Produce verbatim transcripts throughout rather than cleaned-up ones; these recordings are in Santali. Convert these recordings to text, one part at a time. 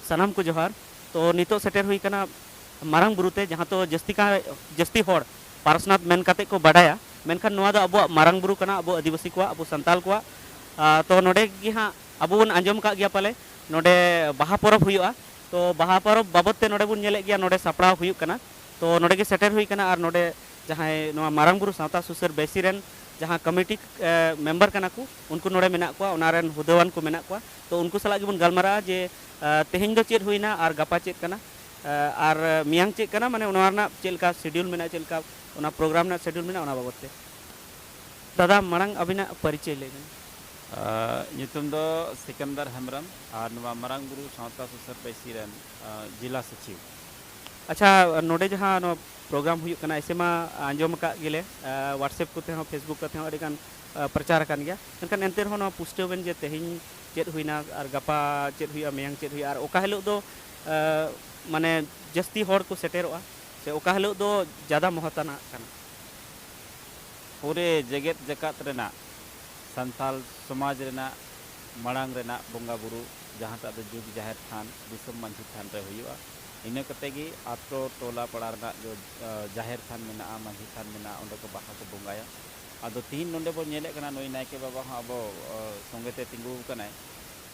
ᱥᱟᱱᱟᱢ ᱠᱚ ᱡᱚᱦᱟᱨ᱾ ᱛᱚ, ᱱᱤᱛᱚᱜ ᱥᱮᱴᱮᱨ ᱦᱩᱭ ᱠᱟᱱᱟ ᱢᱟᱨᱟᱝ ᱵᱩᱨᱩ ᱛᱮ, ᱡᱟᱦᱟᱸ ᱫᱚ ᱡᱟᱹᱥᱛᱤ ᱠᱟ-, ᱡᱟᱹᱥᱛᱤ ᱦᱚᱲ ᱯᱟᱨᱥᱚᱱᱟᱛᱷ ᱢᱮᱱ ᱠᱟᱛᱮ ᱠᱚ ᱵᱟᱰᱟᱭᱟ, ᱢᱮᱱᱠᱷᱟᱱ ᱱᱚᱣᱟ ᱫᱚ ᱟᱵᱚᱣᱟᱜ ᱢᱟᱨᱟᱝ ᱵᱩᱨᱩ ᱠᱟᱱᱟ, ᱟᱵᱚ ᱟᱹᱫᱤᱵᱟᱹᱥᱤ ᱠᱚᱣᱟᱜ, ᱟᱵᱚ ᱥᱟᱱᱛᱟᱞ ᱠᱚᱣᱟᱜ᱾ ᱟᱨ ᱛᱚ, ᱱᱚᱰᱮ ᱜᱮ ᱦᱟᱸᱜ ᱟᱵᱚ ᱵᱚᱱ ᱟᱸᱡᱚᱢ ᱟᱠᱟᱫ ᱜᱮᱭᱟ ᱯᱟᱞᱮ, ᱱᱚᱰᱮ ᱵᱟᱦᱟ ᱯᱚᱨᱚᱵᱽ ᱦᱩᱭᱩᱜᱼᱟ᱾ ᱛᱚ, ᱵᱟᱦᱟ ᱯᱚᱨᱚᱵᱽ ᱵᱟᱵᱚᱫ ᱛᱮ ᱱᱚᱰᱮ ᱵᱚᱱ ᱧᱮᱞᱮᱫ ᱜᱮᱭᱟ, ᱱᱚᱰᱮ ᱥᱟᱯᱲᱟᱣ ᱦᱩᱭᱩᱜ ᱠᱟᱱᱟ᱾ ᱛᱚ, ᱱᱚᱰᱮ ᱜᱮ ᱥᱮᱴᱮᱨ ᱦᱩᱭ ᱠᱟᱱᱟ ᱟᱨ ᱱᱚᱰᱮ ᱡᱟᱦᱟᱸᱭ ᱱᱚᱣᱟ ᱢᱟᱨᱟᱝ ᱵᱩᱨᱩ ᱥᱟᱶᱛᱟ ᱥᱩᱥᱟᱹᱨ ᱵᱟᱹᱭᱥᱤ ᱨᱮᱱ ᱡᱟᱦᱟᱸ ᱠᱚᱢᱤᱴᱤ, ᱮ, ᱢᱮᱢᱵᱟᱨ ᱠᱟᱱᱟ ᱠᱚ, ᱩᱱᱠᱩ ᱱᱚᱰᱮ ᱢᱮᱱᱟᱜ ᱠᱚᱣᱟ, ᱚᱱᱟ ᱨᱮᱱ ᱦᱩᱫᱟᱹᱣᱟᱱ ᱠᱚ ᱢᱮᱱᱟᱜ ᱠᱚᱣᱟ᱾ ᱛᱚ, ᱩᱱᱠᱩ ᱥᱟᱞᱟᱜ ᱜᱮᱵᱚᱱ ᱜᱟᱞᱢᱟᱨᱟᱜᱼᱟ ᱡᱮ, ᱮ, ᱛᱮᱦᱮᱧ ᱫᱚ ᱪᱮᱫ ᱦᱩᱭᱱᱟ ᱟᱨ ᱜᱟᱯᱟ ᱪᱮᱫ ᱠᱟᱱᱟ, ᱮ, ᱟᱨ ᱢᱮᱭᱟᱝ ᱪᱮᱫ ᱠᱟᱱᱟ, ᱢᱟᱱᱮ ᱚᱱᱟ ᱨᱮᱱᱟᱜ ᱪᱮᱫ ᱞᱮᱠᱟ ᱥᱤᱰᱤᱭᱩᱞ ᱢᱮᱱᱟᱜᱼᱟ, ᱪᱮᱫ ᱞᱮᱠᱟ ᱚᱱᱟ ᱯᱨᱳᱜᱨᱟᱢ ᱨᱮᱱᱟᱜ ᱥᱤᱰᱤᱭᱩᱞ ᱢᱮᱱᱟᱜᱼᱟ, ᱚᱱᱟ ᱵᱟᱵᱚᱫ ᱛᱮ᱾ ᱫᱟᱫᱟ, ᱢᱟᱲᱟᱝ ᱟᱹᱵᱤᱱᱟᱜ ᱯᱚᱨᱤᱪᱚᱭ ᱞᱟᱹᱭ ᱵᱤᱱ᱾ ᱟᱨ ᱧᱩᱛᱩᱢ ᱫᱚ ᱥᱤᱠᱟᱱᱫᱟᱨ ᱦᱮᱢᱵᱨᱚᱢ ᱟᱨ ᱱᱚᱣᱟ ᱢᱟᱨᱟᱝ ᱵᱩᱨᱩ ᱥᱟᱶᱛᱟ ᱥᱩᱥᱟᱹᱨ ᱵᱟᱹᱭᱥᱤ ᱨᱮᱱ, ᱟᱨ, ᱡᱮᱞᱟ ᱥᱚᱪᱤᱵᱽ᱾ ᱟᱪᱪᱷᱟ, ᱱᱚᱰᱮ ᱡᱟᱦᱟᱸ ᱱᱚᱣᱟ ᱯᱨᱳᱜᱨᱟᱢ ᱦᱩᱭᱩᱜ ᱠᱟᱱᱟ, ᱮᱥᱮ ᱢᱟ ᱟᱸᱡᱚᱢ ᱟᱠᱟᱫ ᱜᱮᱞᱮ, ᱟᱨ WhatsApp ᱠᱚᱛᱮ ᱦᱚᱸ, Facebook ᱠᱚᱛᱮ ᱦᱚᱸ ᱟᱹᱰᱤ ᱜᱟᱱ, ᱟᱨ, ᱯᱨᱚᱪᱟᱨ ᱟᱠᱟᱱ ᱜᱮᱭᱟ, ᱢᱮᱱᱠᱷᱟᱱ ᱮᱱᱛᱮ ᱨᱮᱦᱚᱸ ᱱᱚᱣᱟ ᱯᱩᱥᱴᱟᱹᱣ ᱵᱮᱱ ᱡᱮ ᱛᱮᱦᱮᱧ ᱪᱮᱫ ᱦᱩᱭᱱᱟ ᱟᱨ ᱜᱟᱯᱟ ᱪᱮᱫ ᱦᱩᱭᱩᱜᱼᱟ, ᱢᱮᱭᱟᱝ ᱪᱮᱫ ᱦᱩᱭᱩᱜᱼᱟ, ᱟᱨ ᱚᱠᱟ ᱦᱤᱞᱳᱜ ᱫᱚ, ᱟᱨ, ᱢᱟᱱᱮ ᱡᱟᱹᱥᱛᱤ ᱦᱚᱲ ᱠᱚ ᱥᱮᱴᱮᱨᱚᱜᱼᱟ ᱥᱮ ᱚᱠᱟ ᱦᱤᱞᱳᱜ ᱫᱚ ᱡᱟᱫᱟ ᱢᱚᱦᱚᱛᱟᱱᱟᱜ ᱠᱟᱱᱟ? ᱯᱩᱨᱮ ᱡᱮᱜᱮᱛ ᱡᱟᱠᱟᱛ ᱨᱮᱱᱟᱜ ᱥᱟᱱᱛᱟᱞ ᱥᱚᱢᱟᱡᱽ ᱨᱮᱱᱟᱜ ᱢᱟᱲᱟᱝ ᱨᱮᱱᱟᱜ ᱵᱚᱸᱜᱟ ᱵᱩᱨᱩ, ᱡᱟᱦᱟᱸᱴᱟᱜ ᱫᱚ ᱡᱩᱜᱽ ᱡᱟᱦᱮᱨ ᱛᱷᱟᱱ, ᱫᱤᱥᱚᱢ ᱢᱟᱹᱡᱷᱤ ᱛᱷᱟᱱ ᱨᱮ ᱦᱩᱭᱩᱜᱼᱟ᱾ ᱤᱱᱟᱹ ᱠᱟᱛᱮ ᱜᱮ ᱟᱛᱳ ᱴᱚᱞᱟ ᱯᱟᱲᱟ ᱨᱮᱱᱟᱜ ᱡᱚ-, ᱟ, ᱡᱟᱦᱮᱨ ᱛᱷᱟᱱ ᱢᱮᱱᱟᱜᱼᱟ, ᱢᱟᱹᱡᱷᱤ ᱛᱷᱟᱱ ᱢᱮᱱᱟᱜᱼᱟ, ᱚᱸᱰᱮ ᱠᱚ ᱵᱟᱦᱟ ᱠᱚ ᱵᱚᱸᱜᱟᱭᱟ᱾ ᱟᱫᱚ ᱛᱤᱦᱤᱧ ᱱᱚᱰᱮ ᱵᱚᱱ ᱧᱮᱞᱮᱫ ᱠᱟᱱᱟ, ᱱᱩᱭ ᱱᱟᱭᱠᱮ ᱵᱟᱵᱟ ᱦᱚᱸ ᱟᱵᱚ, ᱟ, ᱥᱚᱸᱜᱮ ᱛᱮ ᱛᱤᱸᱜᱩ ᱟᱠᱟᱱᱟᱭ᱾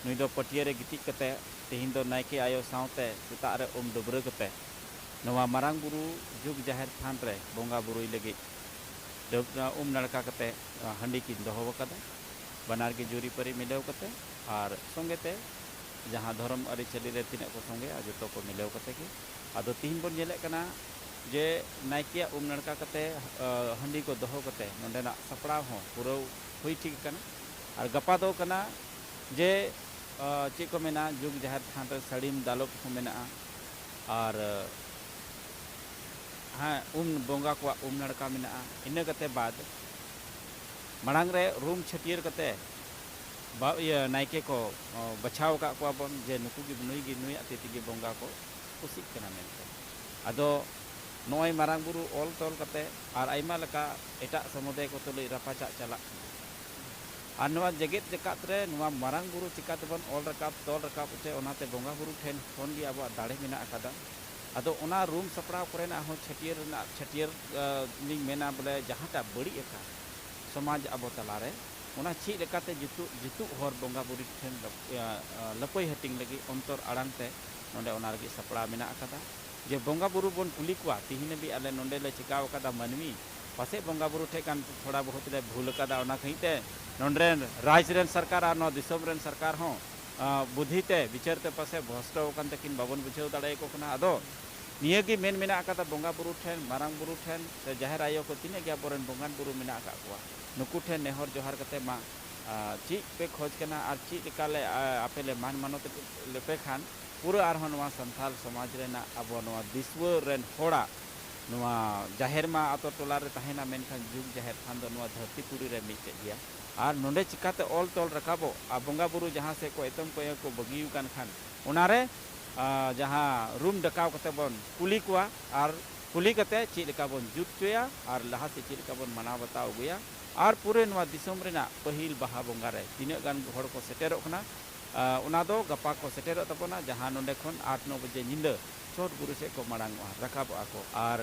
ᱱᱩᱭ ᱫᱚ ᱯᱟᱹᱴᱭᱟᱹ ᱨᱮ ᱜᱤᱛᱤᱡ ᱠᱟᱛᱮ ᱛᱤᱦᱤᱧ ᱫᱚ ᱱᱟᱭᱠᱮ ᱟᱭᱳ ᱥᱟᱶᱛᱮ ᱥᱮᱛᱟᱜ ᱨᱮ ᱩᱢ ᱰᱟᱹᱵᱽᱨᱟᱹ ᱠᱟᱛᱮ ᱱᱚᱣᱟ ᱢᱟᱨᱟᱝ ᱵᱩᱨᱩ ᱡᱩᱜᱽ ᱡᱟᱦᱮᱨ ᱛᱷᱟᱱ ᱨᱮ ᱵᱚᱸᱜᱟ ᱵᱩᱨᱩᱭ ᱞᱟᱹᱜᱤᱫ ᱰᱟᱹᱵ-, ᱩᱢ ᱱᱟᱲᱠᱟ ᱠᱟᱛᱮ ᱦᱟᱺᱰᱤ ᱠᱤᱱ ᱫᱚᱦᱚ ᱟᱠᱟᱫᱟ᱾ ᱵᱟᱱᱟᱨ ᱜᱮ ᱡᱩᱨᱤᱯᱟᱹᱨᱤ ᱢᱤᱞᱟᱹᱣ ᱠᱟᱛᱮ ᱟᱨ ᱥᱚᱸᱜᱮ ᱛᱮ ᱡᱟᱦᱟᱸ ᱫᱷᱚᱨᱚᱢ ᱟᱹᱨᱤᱪᱟᱹᱞᱤ ᱨᱮ ᱛᱤᱱᱟᱹᱜ ᱠᱚ ᱥᱚᱸᱜᱮᱜᱼᱟ, ᱡᱚᱛᱚ ᱠᱚ ᱢᱤᱞᱟᱹᱣ ᱠᱟᱛᱮ ᱜᱮ᱾ ᱟᱫᱚ ᱛᱤᱦᱤᱧ ᱵᱚᱱ ᱧᱮᱞᱮᱫ ᱠᱟᱱᱟ ᱡᱮ ᱱᱟᱭᱠᱮᱭᱟᱜ ᱩᱢ ᱱᱟᱲᱠᱟ ᱠᱟᱛᱮ, ᱟ, ᱦᱟᱺᱰᱤ ᱠᱚ ᱫᱚᱦᱚ ᱠᱟᱛᱮ ᱱᱚᱸᱰᱮᱱᱟᱜ ᱥᱟᱯᱲᱟᱣ ᱦᱚᱸ ᱯᱩᱨᱟᱹᱣ ᱦᱩᱭ ᱴᱷᱤᱠ ᱠᱟᱱᱟ᱾ ᱟᱨ ᱜᱟᱯᱟ ᱫᱚ ᱠᱟᱱᱟ ᱡᱮ, ᱟ, ᱪᱮᱫ ᱠᱚ ᱢᱮᱱᱟ, ᱡᱩᱜᱽ ᱡᱟᱦᱮᱨ ᱛᱷᱟᱱ ᱨᱮ ᱥᱟᱹᱲᱤᱢ ᱫᱟᱞᱚᱵ ᱦᱚᱸ ᱢᱮᱱᱟᱜᱼᱟ᱾ ᱟᱨ, ᱦᱮᱸ, ᱩᱢ ᱵᱚᱸᱜᱟ ᱠᱚᱣᱟᱜ ᱩᱢ ᱱᱟᱲᱠᱟ ᱢᱮᱱᱟᱜᱼᱟ᱾ ᱤᱱᱟᱹ ᱠᱟᱛᱮ ᱵᱟᱫ ᱢᱟᱲᱟᱝ ᱨᱮ ᱨᱩᱢ ᱪᱷᱟᱹᱴᱭᱟᱹᱨ ᱠᱟᱛᱮ ᱵᱟ-, ᱤᱭᱟᱹ, ᱱᱟᱭᱠᱮ ᱠᱚ, ᱚ, ᱵᱟᱪᱷᱟᱣ ᱟᱠᱟᱫ ᱠᱚᱣᱟ ᱵᱚᱱ ᱡᱮ ᱱᱩᱠᱩ ᱜᱮ, ᱱᱩᱭ ᱜᱮ, ᱱᱩᱭᱟᱜ ᱛᱤ ᱛᱮᱜᱮ ᱵᱚᱸᱜᱟ ᱠᱚ ᱠᱩᱥᱤᱜ ᱠᱟᱱᱟ ᱢᱮᱱᱛᱮ᱾ ᱟᱫᱚ ᱱᱚᱜᱼᱚᱭ ᱢᱟᱨᱟᱝ ᱵᱩᱨᱩ ᱚᱞ ᱛᱚᱞ ᱠᱟᱛᱮ ᱟᱨ ᱟᱭᱢᱟ ᱞᱮᱠᱟ ᱮᱴᱟᱜ ᱥᱚᱢᱩᱫᱟᱭ ᱠᱚ ᱛᱩᱞᱩᱡ ᱨᱟᱯᱟᱪᱟᱜ ᱪᱟᱞᱟᱜ ᱠᱟᱱᱟ᱾ ᱟᱨ ᱱᱚᱣᱟ ᱡᱮᱜᱮᱛ ᱡᱟᱠᱟᱛ ᱨᱮ ᱱᱚᱣᱟ ᱢᱟᱨᱟᱝ ᱵᱩᱨᱩ ᱪᱤᱠᱟᱹ ᱛᱮᱵᱚᱱ ᱚᱞ ᱨᱟᱠᱟᱵ, ᱛᱚᱞ ᱨᱟᱠᱟᱵ ᱦᱚᱪᱚᱭ, ᱚᱱᱟᱛᱮ ᱵᱚᱸᱜᱟ ᱵᱩᱨᱩ ᱴᱷᱮᱱ ᱠᱷᱚᱱ ᱜᱮ ᱟᱵᱚᱣᱟᱜ ᱫᱟᱲᱮ ᱢᱮᱱᱟᱜ ᱟᱠᱟᱫᱟ᱾ ᱟᱫᱚ ᱚᱱᱟ ᱨᱩᱢ ᱥᱟᱯᱲᱟᱣ ᱠᱚᱨᱮᱱᱟᱜ ᱦᱚᱸ ᱪᱷᱟᱹᱴᱭᱟᱹᱨ ᱨᱮᱱᱟᱜ, ᱪᱷᱟᱹᱴᱭᱟᱹᱨ, ᱟ, ᱞᱤᱧ ᱢᱮᱱᱟ ᱵᱚᱞᱮ ᱡᱟᱦᱟᱸᱴᱟᱜ ᱵᱟᱹᱲᱤᱡ ᱟᱠᱟᱱ ᱥᱚᱢᱟᱡᱽ ᱟᱵᱚ ᱛᱟᱞᱟᱨᱮ, ᱚᱱᱟ ᱪᱮᱫ ᱞᱮᱠᱟᱛᱮ ᱡᱩᱛᱩᱜ, ᱡᱩᱛᱩᱜ ᱦᱚᱨ ᱵᱚᱸᱜᱟ ᱵᱩᱨᱩ ᱴᱷᱮᱱ ᱞᱟᱹᱯ-, ᱟ, ᱟ, ᱞᱟᱹᱯᱟᱹᱭ ᱦᱟᱹᱴᱤᱧ ᱞᱟᱹᱜᱤᱫ ᱚᱱᱛᱚᱨ ᱟᱲᱟᱝ ᱛᱮ ᱱᱚᱰᱮ ᱚᱱᱟ ᱞᱟᱹᱜᱤᱫ ᱥᱟᱯᱲᱟᱣ ᱢᱮᱱᱟᱜ ᱟᱠᱟᱫᱟ᱾ ᱡᱮ ᱵᱚᱸᱜᱟ ᱵᱩᱨᱩ ᱵᱚᱱ ᱠᱩᱞᱤ ᱠᱚᱣᱟ, ᱛᱤᱦᱤᱧ ᱦᱟᱹᱵᱤᱡ ᱟᱞᱮ ᱱᱚᱰᱮ ᱞᱮ ᱪᱤᱠᱟᱹᱣ ᱟᱠᱟᱫᱟ ᱢᱟᱹᱱᱢᱤ, ᱯᱟᱥᱮᱡ ᱵᱚᱸᱜᱟ ᱵᱩᱨᱩ ᱴᱷᱮᱡ ᱜᱟᱱ ᱛᱷᱚᱲᱟ ᱵᱚᱦᱩᱛ ᱞᱮ ᱵᱷᱩᱞ ᱟᱠᱟᱫᱟ, ᱚᱱᱟ ᱠᱷᱟᱹᱛᱤᱨ ᱛᱮ ᱱᱚᱰᱮ ᱨᱮᱱ ᱨᱟᱡᱽ ᱨᱮᱱ ᱥᱚᱨᱠᱟᱨ ᱟᱨ ᱱᱚᱣᱟ ᱫᱤᱥᱚᱢ ᱨᱮᱱ ᱥᱚᱨᱠᱟᱨ ᱦᱚᱸ, ᱟ, ᱵᱩᱫᱷᱤ ᱛᱮ ᱵᱤᱪᱟᱹᱨ ᱛᱮ ᱯᱟᱥᱮᱡ ᱵᱷᱨᱚᱥᱴᱚ ᱟᱠᱟᱱ ᱛᱟᱹᱠᱤᱱ, ᱵᱟᱵᱚᱱ ᱵᱩᱡᱷᱟᱹᱣ ᱫᱟᱲᱮᱭᱟᱠᱚ ᱠᱟᱱᱟ᱾ ᱟᱫᱚ ᱱᱤᱭᱟᱹ ᱜᱮ ᱢᱮᱱ ᱢᱮᱱᱟᱜ ᱟᱠᱟᱫᱟ ᱵᱚᱸᱜᱟ ᱵᱩᱨᱩ ᱴᱷᱮᱱ, ᱢᱟᱨᱟᱝ ᱵᱩᱨᱩ ᱴᱷᱮᱱ ᱥᱮ ᱡᱟᱦᱮᱨ ᱟᱭᱳ ᱠᱚ ᱛᱤᱱᱟᱹᱜ ᱜᱮ ᱟᱵᱚᱨᱮᱱ ᱵᱚᱸᱜᱟᱱ ᱵᱩᱨᱩ ᱢᱮᱱᱟᱜ ᱟᱠᱟᱫ ᱠᱚᱣᱟ, ᱱᱩᱠᱩ ᱴᱷᱮᱱ ᱱᱮᱦᱚᱨ ᱡᱚᱦᱟᱨ ᱠᱟᱛᱮ ᱢᱟ, ᱟ, ᱪᱮᱫ ᱯᱮ ᱠᱷᱚᱡᱽ ᱠᱟᱱᱟ ᱟᱨ ᱪᱮᱫ ᱞᱮᱠᱟ ᱞᱮ, ᱟ, ᱟᱯᱮ ᱞᱮ ᱢᱟᱱ ᱢᱟᱱᱚᱛ ᱞᱮᱯᱮ ᱠᱷᱟᱱ ᱯᱩᱨᱟᱹ ᱟᱨᱦᱚᱸ ᱱᱚᱣᱟ ᱥᱟᱱᱛᱟᱞ ᱥᱚᱢᱟᱡᱽ ᱨᱮᱱᱟᱜ ᱟᱵᱚ ᱱᱚᱣᱟ ᱫᱤᱥᱣᱟᱹ ᱨᱮᱱ ᱦᱚᱲᱟᱜ ᱱᱚᱣᱟ ᱡᱟᱦᱮᱨ ᱢᱟ ᱟᱛᱳ ᱴᱚᱞᱟ ᱨᱮ ᱛᱟᱦᱮᱱᱟ, ᱢᱮᱱᱠᱷᱟᱱ ᱡᱩᱜᱽ ᱡᱟᱦᱮᱨ ᱛᱷᱟᱱ ᱫᱚ ᱱᱚᱣᱟ ᱫᱷᱟᱹᱨᱛᱤ ᱯᱩᱨᱤ ᱨᱮ ᱢᱤᱫᱴᱮᱡ ᱜᱮᱭᱟ᱾ ᱟᱨ ᱱᱚᱰᱮ ᱪᱤᱠᱟᱛᱮ ᱚᱞ ᱛᱚᱞ ᱨᱟᱠᱟᱵᱚᱜ ᱟᱨ ᱵᱚᱸᱜᱟ ᱵᱩᱨᱩ ᱡᱟᱦᱟᱸ ᱥᱮᱫ ᱠᱚ ᱮᱛᱚᱢ ᱠᱚᱸᱭᱮ ᱠᱚ ᱵᱟᱹᱜᱤ ᱟᱠᱟᱱ ᱠᱷᱟᱱ, ᱚᱱᱟᱨᱮ, ᱟ, ᱡᱟᱦᱟᱸ ᱨᱩᱢ ᱰᱟᱠᱟᱣ ᱠᱟᱛᱮ ᱵᱚᱱ ᱠᱩᱞᱤ ᱠᱚᱣᱟ ᱟᱨ ᱠᱩᱞᱤ ᱠᱟᱛᱮ ᱪᱮᱫ ᱞᱮᱠᱟ ᱵᱚᱱ ᱡᱩᱛ ᱦᱚᱪᱚᱭᱟ ᱟᱨ ᱞᱟᱦᱟ ᱥᱮᱫ ᱪᱮᱫ ᱞᱮᱠᱟ ᱵᱚᱱ ᱢᱟᱱᱟᱣ ᱵᱟᱛᱟᱣ ᱟᱹᱜᱩᱭᱟ᱾ ᱟᱨ ᱯᱩᱨᱟᱹ ᱱᱚᱣᱟ ᱫᱤᱥᱚᱢ ᱨᱮᱱᱟᱜ ᱯᱟᱹᱦᱤᱞ ᱵᱟᱦᱟ ᱵᱚᱸᱜᱟ ᱨᱮ ᱛᱤᱱᱟᱹᱜ ᱜᱟᱱ ᱦᱚᱲ ᱠᱚ ᱥᱮᱴᱮᱨᱚᱜ ᱠᱟᱱᱟ, ᱟ, ᱚᱱᱟ ᱫᱚ ᱜᱟᱯᱟ ᱠᱚ ᱥᱮᱴᱮᱨᱚᱜ ᱛᱟᱵᱚᱱᱟ, ᱡᱟᱦᱟᱸ ᱱᱚᱰᱮ ᱠᱷᱚᱱ ᱟᱴ ᱱᱚ ᱵᱟᱡᱮ ᱧᱤᱫᱟᱹ ᱪᱚᱴ ᱵᱩᱨᱩ ᱥᱮᱫ ᱠᱚ ᱢᱟᱲᱟᱝᱚᱜᱼᱟ, ᱨᱟᱠᱟᱵᱚᱜᱼᱟ ᱠᱚ᱾ ᱟᱨ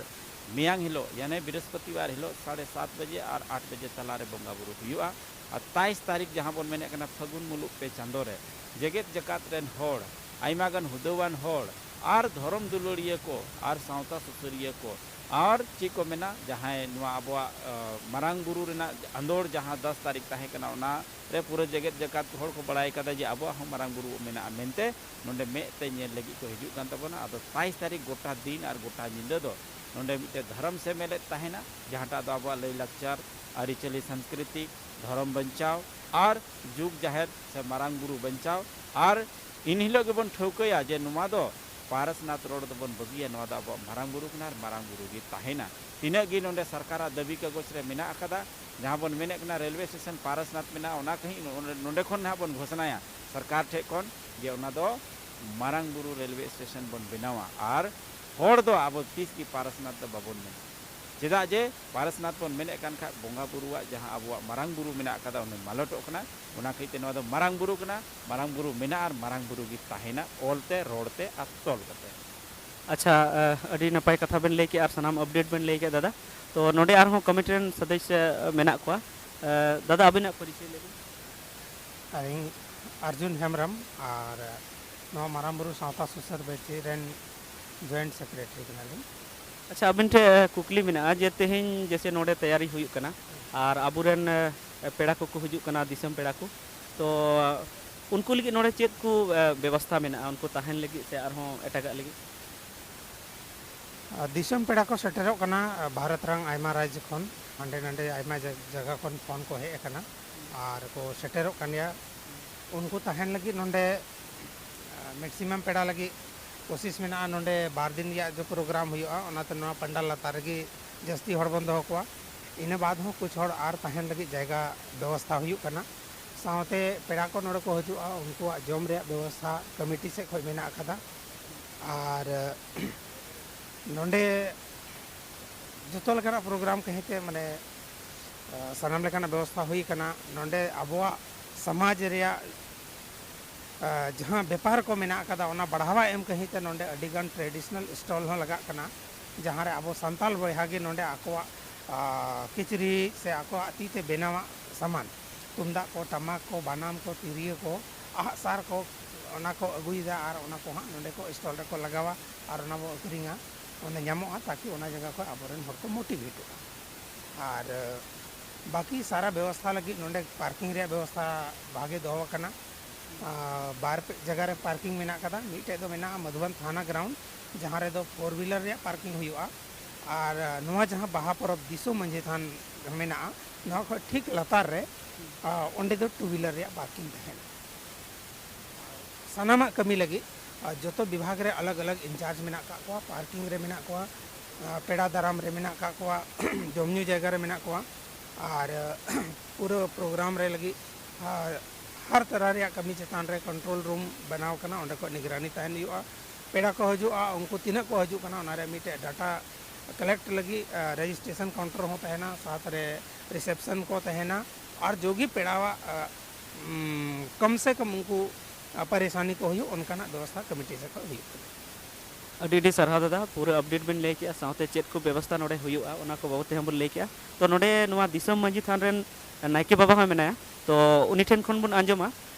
ᱢᱮᱭᱟᱝ ᱦᱤᱞᱳᱜ, ᱭᱟᱱᱮ ᱵᱨᱤᱦᱚᱥᱯᱚᱛᱤᱵᱟᱨ ᱦᱤᱞᱳᱜ ᱥᱟᱲᱮ ᱥᱟᱛ ᱵᱟᱡᱮ ᱟᱨ ᱟᱴ ᱵᱟᱡᱮ ᱛᱟᱞᱟᱨᱮ ᱵᱚᱸᱜᱟ ᱵᱩᱨᱩ ᱦᱩᱭᱩᱜᱼᱟ᱾ ᱟᱨ ᱛᱟᱭᱤᱥ ᱛᱟᱹᱨᱤᱠᱷ, ᱡᱟᱦᱟᱸ ᱵᱚᱱ ᱢᱮᱱᱮᱫ ᱠᱟᱱᱟ ᱯᱷᱟᱹᱜᱩᱱ ᱢᱩᱞᱩᱜ ᱯᱮ ᱪᱟᱸᱫᱳ ᱨᱮ, ᱡᱮᱜᱮᱛ ᱡᱟᱠᱟᱛ ᱨᱮᱱ ᱦᱚᱲ, ᱟᱭᱢᱟ ᱜᱟᱱ ᱦᱩᱫᱟᱹᱣᱟᱱ ᱦᱚᱲ ᱟᱨ ᱫᱷᱚᱨᱚᱢ ᱫᱩᱞᱟᱹᱲᱤᱭᱟᱹ ᱠᱚ ᱟᱨ ᱥᱟᱶᱛᱟ ᱥᱩᱥᱟᱹᱨᱤᱭᱟᱹ ᱠᱚ ᱟᱨ ᱪᱮᱫ ᱠᱚ ᱢᱮᱱᱟ, ᱡᱟᱦᱟᱸᱭ ᱱᱚᱣᱟ ᱟᱵᱚᱣᱟᱜ, ᱟ, ᱢᱟᱨᱟᱝ ᱵᱩᱨᱩ ᱨᱮᱱᱟᱜ ᱟᱸᱫᱳᱲ ᱡᱟᱦᱟᱸ ᱫᱟᱥ ᱛᱟᱹᱨᱤᱠᱷ ᱛᱟᱦᱮᱸ ᱠᱟᱱᱟ, ᱚᱱᱟ ᱨᱮ ᱯᱩᱨᱟᱹ ᱡᱮᱜᱮᱛ ᱡᱟᱠᱟᱛ ᱦᱚᱲ ᱠᱚ ᱵᱟᱲᱟᱭ ᱠᱟᱫᱟ ᱡᱮ ᱟᱵᱚᱣᱟᱜ ᱦᱚᱸ ᱢᱟᱨᱟᱝ ᱵᱩᱨᱩ ᱢᱮᱱᱟᱜᱼᱟ ᱢᱮᱱᱛᱮ᱾ ᱱᱚᱰᱮ ᱢᱮᱫ ᱛᱮ ᱧᱮᱞ ᱞᱟᱹᱜᱤᱫ ᱠᱚ ᱦᱤᱡᱩᱜ ᱠᱟᱱ ᱛᱟᱵᱚᱱᱟ᱾ ᱟᱫᱚ ᱛᱟᱭᱤᱥ ᱛᱟᱹᱨᱤᱠᱷ ᱜᱚᱴᱟ ᱫᱤᱱ ᱟᱨ ᱜᱚᱴᱟ ᱧᱤᱫᱟᱹ ᱫᱚ ᱱᱚᱰᱮ ᱢᱤᱫᱴᱮᱡ ᱫᱷᱚᱨᱚᱢ ᱥᱮᱢᱞᱮᱫ ᱛᱟᱦᱮᱱᱟ, ᱡᱟᱦᱟᱸᱴᱟᱜ ᱫᱚ ᱟᱵᱚᱣᱟᱜ ᱞᱟᱹᱭᱼᱞᱟᱠᱪᱟᱨ, ᱟᱹᱨᱤᱪᱟᱹᱞᱤ, ᱥᱟᱝᱥᱠᱨᱤᱛᱤᱠ, ᱫᱷᱚᱨᱚᱢ ᱵᱟᱧᱪᱟᱣ ᱟᱨ ᱡᱩᱜᱽ ᱡᱟᱦᱮᱨ ᱥᱮ ᱢᱟᱨᱟᱝ ᱵᱩᱨᱩ ᱵᱟᱧᱪᱟᱣ᱾ ᱟᱨ ᱤᱱ ᱦᱤᱞᱳᱜ ᱜᱮᱵᱚᱱ ᱴᱷᱟᱹᱣᱠᱟᱹᱭᱟ ᱡᱮ ᱱᱚᱣᱟ ᱫᱚ ᱯᱟᱨᱟᱥᱱᱟᱛᱷ ᱨᱚᱲ ᱫᱚᱵᱚᱱ ᱵᱟᱹᱜᱤᱭᱟ, ᱱᱚᱣᱟ ᱫᱚ ᱟᱵᱚᱣᱟᱜ ᱢᱟᱨᱟᱝ ᱵᱩᱨᱩ ᱠᱟᱱᱟ ᱟᱨ ᱢᱟᱨᱟᱝ ᱵᱩᱨᱩ ᱜᱮ ᱛᱟᱦᱮᱱᱟ᱾ ᱛᱤᱱᱟᱹᱜ ᱜᱮ ᱱᱚᱰᱮ ᱥᱚᱨᱠᱟᱨᱟᱜ ᱫᱟᱹᱵᱤ ᱠᱟᱜᱚᱡᱽ ᱨᱮ ᱢᱮᱱᱟᱜ ᱟᱠᱟᱫᱟ, ᱡᱟᱦᱟᱸ ᱵᱚᱱ ᱢᱮᱱᱮᱫ ᱠᱟᱱᱟ ᱨᱮᱞᱣᱮ ᱥᱴᱮᱥᱚᱱ ᱯᱟᱨᱟᱥᱱᱟᱛᱷ ᱢᱮᱱᱟᱜᱼᱟ, ᱚᱱᱟ ᱠᱟᱹᱦᱤ ᱱᱚᱰᱮ ᱠᱷᱚᱱ ᱱᱟᱦᱟᱜ ᱵᱚᱱ ᱜᱷᱳᱥᱚᱱᱟᱭᱟ ᱥᱚᱨᱠᱟᱨ ᱴᱷᱮᱡ ᱠᱷᱚᱱ ᱡᱮ ᱚᱱᱟ ᱫᱚ ᱢᱟᱨᱟᱝ ᱵᱩᱨᱩ ᱨᱮᱞᱣᱮ ᱥᱴᱮᱥᱚᱱ ᱵᱚᱱ ᱵᱮᱱᱟᱣᱟ ᱟᱨ ᱦᱚᱲ ᱫᱚ ᱟᱵᱚ ᱛᱤᱥ ᱜᱮ ᱯᱟᱨᱟᱥᱱᱟᱛᱷ ᱫᱚ ᱵᱟᱵᱚᱱ ᱢᱮᱱᱟ᱾ ᱪᱮᱫᱟᱜ ᱡᱮ ᱯᱟᱨᱮᱥᱱᱟᱛᱷ ᱵᱚᱱ ᱢᱮᱱᱮᱫ ᱠᱟᱱ ᱠᱷᱟᱱ ᱵᱚᱸᱜᱟ ᱵᱩᱨᱩᱣᱟᱜ ᱡᱟᱦᱟᱸ ᱟᱵᱚᱣᱟᱜ ᱢᱟᱨᱟᱝ ᱵᱩᱨᱩ ᱢᱮᱱᱟᱜ ᱟᱠᱟᱫᱟ, ᱩᱱᱤ ᱢᱟᱞᱚᱴᱚᱜ ᱠᱟᱱᱟ᱾ ᱚᱱᱟ ᱠᱷᱟᱹᱛᱤᱨ ᱛᱮ ᱱᱚᱣᱟ ᱫᱚ ᱢᱟᱨᱟᱝ ᱵᱩᱨᱩ ᱠᱟᱱᱟ, ᱢᱟᱨᱟᱝ ᱵᱩᱨᱩ ᱢᱮᱱᱟᱜᱼᱟ ᱟᱨ ᱢᱟᱨᱟᱝ ᱵᱩᱨᱩ ᱜᱮ ᱛᱟᱦᱮᱱᱟ, ᱚᱞ ᱛᱮ, ᱨᱚᱲ ᱛᱮ ᱟᱨ ᱛᱚᱞ ᱠᱟᱛᱮ᱾ ᱟᱪᱪᱷᱟ, ᱟᱹᱰᱤ ᱱᱟᱯᱟᱭ ᱠᱟᱛᱷᱟ ᱵᱮᱱ ᱞᱟᱹᱭ ᱠᱮᱫᱼᱟ ᱟᱨ ᱥᱟᱱᱟᱢ ᱟᱯᱰᱮᱴ ᱵᱮᱱ ᱞᱟᱹᱭ ᱠᱮᱫᱼᱟ ᱫᱟᱫᱟ᱾ ᱛᱚ ᱱᱚᱰᱮ ᱟᱨᱦᱚᱸ ᱠᱚᱢᱤᱴᱤ ᱨᱮᱱ ᱥᱚᱫᱚᱥᱥᱚ ᱢᱮᱱᱟᱜ ᱠᱚᱣᱟ᱾ ᱫᱟᱫᱟ, ᱟᱹᱵᱤᱱᱟᱜ ᱯᱚᱨᱤᱪᱚᱭ ᱞᱟᱹᱭ ᱵᱤᱱ᱾ ᱟᱹᱞᱤᱧ ᱟᱨᱡᱩᱱ ᱦᱮᱢᱵᱨᱚᱢ, ᱟᱨ ᱱᱚᱣᱟ ᱢᱟᱨᱟᱝ ᱵᱩᱨᱩ ᱥᱟᱶᱛᱟ ᱥᱩᱥᱟᱹᱨ ᱵᱮᱪᱤ ᱨᱮᱱ ᱡᱚᱭᱮᱱᱴ ᱥᱮᱠᱨᱮᱴᱟᱨᱤ ᱠᱟᱱᱟᱞᱤᱧ᱾ ᱟᱪᱪᱷᱟ, ᱟᱹᱵᱤᱱ ᱴᱷᱮᱱ ᱠᱩᱠᱞᱤ ᱢᱮᱱᱟᱜᱼᱟ ᱡᱮ ᱛᱮᱦᱮᱧ ᱡᱮᱥᱮ ᱱᱚᱰᱮ ᱛᱮᱭᱟᱨᱤ ᱦᱩᱭᱩᱜ ᱠᱟᱱᱟ ᱟᱨ ᱟᱵᱚᱨᱮᱱ ᱯᱮᱲᱟ ᱠᱚᱠᱚ ᱦᱤᱡᱩᱜ ᱠᱟᱱᱟ, ᱫᱤᱥᱚᱢ ᱯᱮᱲᱟ ᱠᱚ, ᱛᱚ ᱩᱱᱠᱩ ᱞᱟᱹᱜᱤᱫ ᱱᱚᱰᱮ ᱪᱮᱫ ᱠᱚ ᱵᱮᱵᱚᱥᱛᱷᱟ ᱢᱮᱱᱟᱜᱼᱟ, ᱩᱱᱠᱩ ᱛᱟᱦᱮᱱ ᱞᱟᱹᱜᱤᱫ ᱥᱮ ᱟᱨᱦᱚᱸ ᱮᱴᱟᱜᱟᱜ ᱞᱟᱹᱜᱤᱫ? ᱫᱤᱥᱚᱢ ᱯᱮᱲᱟ ᱠᱚ ᱥᱮᱴᱮᱨᱚᱜ ᱠᱟᱱᱟ ᱵᱷᱟᱨᱚᱛ ᱨᱮᱱᱟᱜ ᱟᱭᱢᱟ ᱨᱟᱡᱽ ᱠᱷᱚᱱ, ᱦᱟᱸᱰᱮ ᱱᱟᱰᱮ ᱟᱭᱢᱟ ᱡᱟᱭᱜᱟ ᱠᱷᱚᱱ ᱯᱷᱳᱱ ᱠᱚ ᱦᱮᱡ ᱟᱠᱟᱱᱟ ᱟᱨ ᱠᱚ ᱥᱮᱴᱮᱨᱚᱜ ᱠᱟᱱ ᱜᱮᱭᱟ᱾ ᱩᱱᱠᱩ ᱛᱟᱦᱮᱱ ᱞᱟᱹᱜᱤᱫ ᱱᱚᱰᱮ ᱢᱮᱠᱥᱤᱢᱟᱢ ᱯᱮᱲᱟ ᱞᱟᱹᱜᱤᱫ ᱠᱳᱥᱤᱥ ᱢᱮᱱᱟᱜᱼᱟ᱾ ᱱᱚᱰᱮ ᱵᱟᱨ ᱫᱤᱱ ᱨᱮᱭᱟᱜ ᱡᱮ ᱯᱨᱳᱜᱨᱟᱢ ᱦᱩᱭᱩᱜᱼᱟ, ᱚᱱᱟᱛᱮ ᱱᱚᱣᱟ ᱯᱟᱱᱰᱟᱞ ᱞᱟᱛᱟᱨ ᱨᱮᱜᱮ ᱡᱟᱹᱥᱛᱤ ᱦᱚᱲ ᱵᱚᱱ ᱫᱚᱦᱚ ᱠᱚᱣᱟ᱾ ᱤᱱᱟᱹ ᱵᱟᱫᱽ ᱦᱚᱸ ᱠᱩᱪ ᱦᱚᱲ ᱟᱨ ᱛᱟᱦᱮᱱ ᱞᱟᱹᱜᱤᱫ ᱡᱟᱭᱜᱟ ᱵᱮᱵᱚᱥᱛᱷᱟ ᱦᱩᱭᱩᱜ ᱠᱟᱱᱟ᱾ ᱥᱟᱶᱛᱮ ᱯᱮᱲᱟ ᱠᱚ ᱱᱚᱰᱮ ᱠᱚ ᱦᱤᱡᱩᱜᱼᱟ, ᱩᱱᱠᱩᱣᱟᱜ ᱡᱚᱢ ᱨᱮᱭᱟᱜ ᱵᱮᱵᱚᱥᱛᱷᱟ ᱠᱚᱢᱤᱴᱤ ᱥᱮᱫ ᱠᱷᱚᱱ ᱢᱮᱱᱟᱜ ᱟᱠᱟᱫᱟ᱾ ᱟᱨ ᱱᱚᱰᱮ ᱡᱚᱛᱚ ᱞᱮᱠᱟᱱᱟᱜ ᱯᱨᱳᱜᱨᱟᱢ ᱠᱟᱹᱦᱤᱛᱮ ᱢᱟᱱᱮ ᱥᱟᱱᱟᱢ ᱞᱮᱠᱟᱱᱟᱜ ᱵᱮᱵᱚᱥᱛᱷᱟ ᱦᱩᱭ ᱟᱠᱟᱱᱟ᱾ ᱱᱚᱰᱮ ᱟᱵᱚᱣᱟᱜ ᱥᱚᱢᱟᱡᱽ ᱨᱮᱭᱟᱜ ᱡᱟᱦᱟᱸ ᱵᱮᱯᱟᱨ ᱠᱚ ᱢᱮᱱᱟᱜ ᱟᱠᱟᱫᱟ, ᱚᱱᱟ ᱵᱟᱲᱦᱟᱣᱟ ᱮᱢ ᱠᱟᱹᱦᱤᱛᱮ ᱱᱚᱰᱮ ᱟᱹᱰᱤᱜᱟᱱ ᱴᱨᱮᱰᱤᱥᱚᱱᱟᱞ ᱥᱴᱚᱞ ᱦᱚᱸ ᱞᱟᱜᱟᱜ ᱠᱟᱱᱟ, ᱡᱟᱦᱟᱸ ᱨᱮ ᱟᱵᱚ ᱥᱟᱱᱛᱟᱲ ᱵᱚᱭᱦᱟ ᱜᱮ ᱱᱚᱰᱮ ᱟᱠᱚᱣᱟᱜ ᱠᱤᱪᱨᱤᱡ ᱥᱮ ᱟᱠᱚᱣᱟᱜ ᱛᱤ ᱛᱮ ᱵᱮᱱᱟᱣᱟᱜ ᱥᱟᱢᱟᱱ, ᱛᱩᱢᱫᱟᱜ ᱠᱚ, ᱴᱟᱢᱟᱠ ᱠᱚ, ᱵᱟᱱᱟᱢ ᱠᱚ, ᱛᱤᱨᱭᱳ ᱠᱚ, ᱟᱜᱼᱥᱟᱨ ᱠᱚ, ᱚᱱᱟ ᱠᱚ ᱟᱹᱜᱩᱭᱮᱫᱟ ᱟᱨ ᱚᱱᱟ ᱠᱚ ᱦᱟᱸᱜ ᱱᱚᱰᱮ ᱠᱚ ᱥᱴᱚᱞ ᱨᱮᱠᱚ ᱞᱟᱜᱟᱣᱟ ᱟᱨ ᱚᱱᱟ ᱵᱚ ᱟᱹᱠᱷᱨᱤᱧᱟ, ᱚᱸᱰᱮ ᱧᱟᱢᱚᱜᱼᱟ, ᱛᱟᱠᱤ ᱚᱱᱟ ᱡᱟᱭᱜᱟ ᱠᱷᱚᱱ ᱟᱵᱚᱨᱮᱱ ᱦᱚᱲ ᱠᱚ ᱢᱳᱴᱤᱵᱷᱮᱴᱚᱜᱼᱟ᱾ ᱟᱨ ᱵᱟᱹᱠᱤ ᱥᱟᱨᱟ ᱵᱮᱵᱚᱥᱛᱷᱟ ᱞᱟᱹᱜᱤᱫ ᱱᱚᱰᱮ ᱯᱟᱨᱠᱤᱝ ᱨᱮᱭᱟᱜ ᱵᱮᱵᱚᱥᱛᱷᱟ ᱵᱷᱟᱜᱮ ᱫᱚᱦᱚ ᱟᱠᱟᱱᱟ᱾ ᱵᱟᱨ ᱯᱮ ᱡᱟᱭᱜᱟ ᱨᱮ ᱯᱟᱨᱠᱤᱝ ᱢᱮᱱᱟᱜ ᱟᱠᱟᱫᱟ᱾ ᱢᱤᱫᱴᱮᱡ ᱫᱚ ᱢᱮᱱᱟᱜᱼᱟ ᱢᱚᱫᱷᱩᱵᱚᱱ ᱛᱷᱟᱱᱟ ᱜᱨᱟᱣᱩᱱᱰ, ᱡᱟᱦᱟᱸ ᱨᱮᱫᱚ ᱯᱷᱳᱨ ᱦᱩᱭᱞᱟᱨ ᱨᱮᱭᱟᱜ ᱯᱟᱨᱠᱤᱝ ᱦᱩᱭᱩᱜᱼᱟ᱾ ᱟᱨ ᱱᱚᱣᱟ ᱡᱟᱦᱟᱸ ᱵᱟᱦᱟ ᱯᱚᱨᱚᱵᱽ ᱫᱤᱥᱚᱢ ᱢᱟᱹᱡᱷᱤ ᱛᱷᱟᱱ ᱢᱮᱱᱟᱜᱼᱟ, ᱱᱚᱣᱟ ᱠᱷᱚᱱ ᱴᱷᱤᱠ ᱞᱟᱛᱟᱨ ᱨᱮ ᱚᱸᱰᱮ ᱫᱚ ᱴᱩ ᱦᱩᱭᱞᱟᱨ ᱨᱮᱭᱟᱜ ᱯᱟᱨᱠᱤᱝ ᱛᱟᱦᱮᱱᱟ᱾ ᱥᱟᱱᱟᱢᱟᱜ ᱠᱟᱹᱢᱤ ᱞᱟᱹᱜᱤᱫ ᱡᱚᱛᱚ ᱵᱤᱵᱷᱟᱜᱽ ᱨᱮ ᱟᱞᱟᱜᱽ ᱟᱞᱟᱜᱽ ᱤᱱᱪᱟᱨᱡᱽ ᱢᱮᱱᱟᱜ ᱟᱠᱟᱫ ᱠᱚᱣᱟ᱾ ᱯᱟᱨᱠᱤᱝ ᱨᱮ ᱢᱮᱱᱟᱜ ᱠᱚᱣᱟ, ᱯᱮᱲᱟ ᱫᱟᱨᱟᱢ ᱨᱮ ᱢᱮᱱᱟᱜ ᱟᱠᱟᱫ ᱠᱚᱣᱟ, ᱡᱚᱢ ᱧᱩ ᱡᱟᱭᱜᱟ ᱨᱮ ᱢᱮᱱᱟᱜ ᱠᱚᱣᱟ, ᱟᱨ ᱯᱩᱨᱟᱹ ᱯᱨᱳᱜᱨᱟᱢ ᱨᱮ ᱞᱟᱹᱜᱤᱫ ᱦᱟᱨ ᱛᱟᱨᱟ ᱨᱮᱭᱟᱜ ᱠᱟᱹᱢᱤ ᱪᱮᱛᱟᱱ ᱨᱮ ᱠᱚᱱᱴᱨᱳᱞ ᱨᱩᱢ ᱵᱮᱱᱟᱣ ᱟᱠᱟᱱᱟ᱾ ᱚᱸᱰᱮ ᱠᱷᱚᱱ ᱱᱤᱜᱽᱨᱟᱱᱤ ᱛᱟᱦᱮᱱ ᱦᱩᱭᱩᱜᱼᱟ᱾ ᱯᱮᱲᱟ ᱠᱚ ᱦᱤᱡᱩᱜᱼᱟ, ᱩᱱᱠᱩ ᱛᱤᱱᱟᱹᱜ ᱠᱚ ᱦᱤᱡᱩᱜ ᱠᱟᱱᱟ, ᱚᱱᱟ ᱨᱮ ᱢᱤᱫᱴᱮᱡ ᱰᱟᱴᱟ ᱠᱟᱞᱮᱠᱴ ᱞᱟᱹᱜᱤᱫ ᱨᱮᱡᱤᱥᱴᱨᱮᱥᱚᱱ ᱠᱟᱣᱩᱱᱴᱟᱨ ᱦᱚᱸ ᱛᱟᱦᱮᱱᱟ, ᱥᱟᱶᱛᱮ ᱨᱮ ᱨᱤᱥᱮᱯᱥᱚᱱ ᱠᱚ ᱛᱟᱦᱮᱱᱟ, ᱟᱨ ᱡᱚᱜᱤ ᱯᱮᱲᱟᱣᱟᱜ ᱠᱚᱢ ᱥᱮ ᱠᱚᱢ ᱩᱱᱠᱩ ᱯᱟᱨᱮᱥᱟᱱᱤ ᱠᱚ ᱦᱩᱭᱩᱜ, ᱚᱱᱠᱟᱱᱟᱜ ᱵᱮᱵᱚᱥᱛᱷᱟ ᱠᱚᱢᱤᱴᱤ ᱥᱮᱫ ᱠᱷᱚᱱ ᱦᱩᱭᱩᱜ ᱠᱟᱱᱟ᱾ ᱟᱹᱰᱤ ᱟᱹᱰᱤ ᱥᱟᱨᱦᱟᱣ ᱫᱟᱫᱟ, ᱯᱩᱨᱟᱹ ᱟᱯᱰᱮᱴ ᱵᱮᱱ ᱞᱟᱹᱭ ᱠᱮᱜᱼᱟ, ᱥᱟᱶᱛᱮ ᱪᱮᱫ ᱠᱚ ᱵᱮᱵᱚᱥᱛᱷᱟ ᱱᱚᱰᱮ ᱦᱩᱭᱩᱜᱼᱟ ᱚᱱᱟ ᱠᱚ ᱵᱟᱵᱚᱫ ᱛᱮᱦᱚᱸ ᱵᱚᱱ ᱞᱟᱹᱭ ᱠᱮᱜᱼᱟ᱾ ᱛᱚ ᱱᱚᱰᱮ ᱱᱚᱣᱟ ᱫᱤᱥᱚᱢ ᱢᱟᱹᱡᱷᱤ ᱛᱷᱟᱱ ᱨᱮᱱ ᱱᱟᱭᱠᱮ ᱵᱟᱵᱟ ᱦᱚᱸ ᱢᱮᱱᱟᱭᱟ, ᱛᱚ ᱩᱱᱤ ᱴᱷᱮᱱ ᱠᱷᱚᱱ ᱵᱚᱱ ᱟᱸᱡᱚᱢᱟ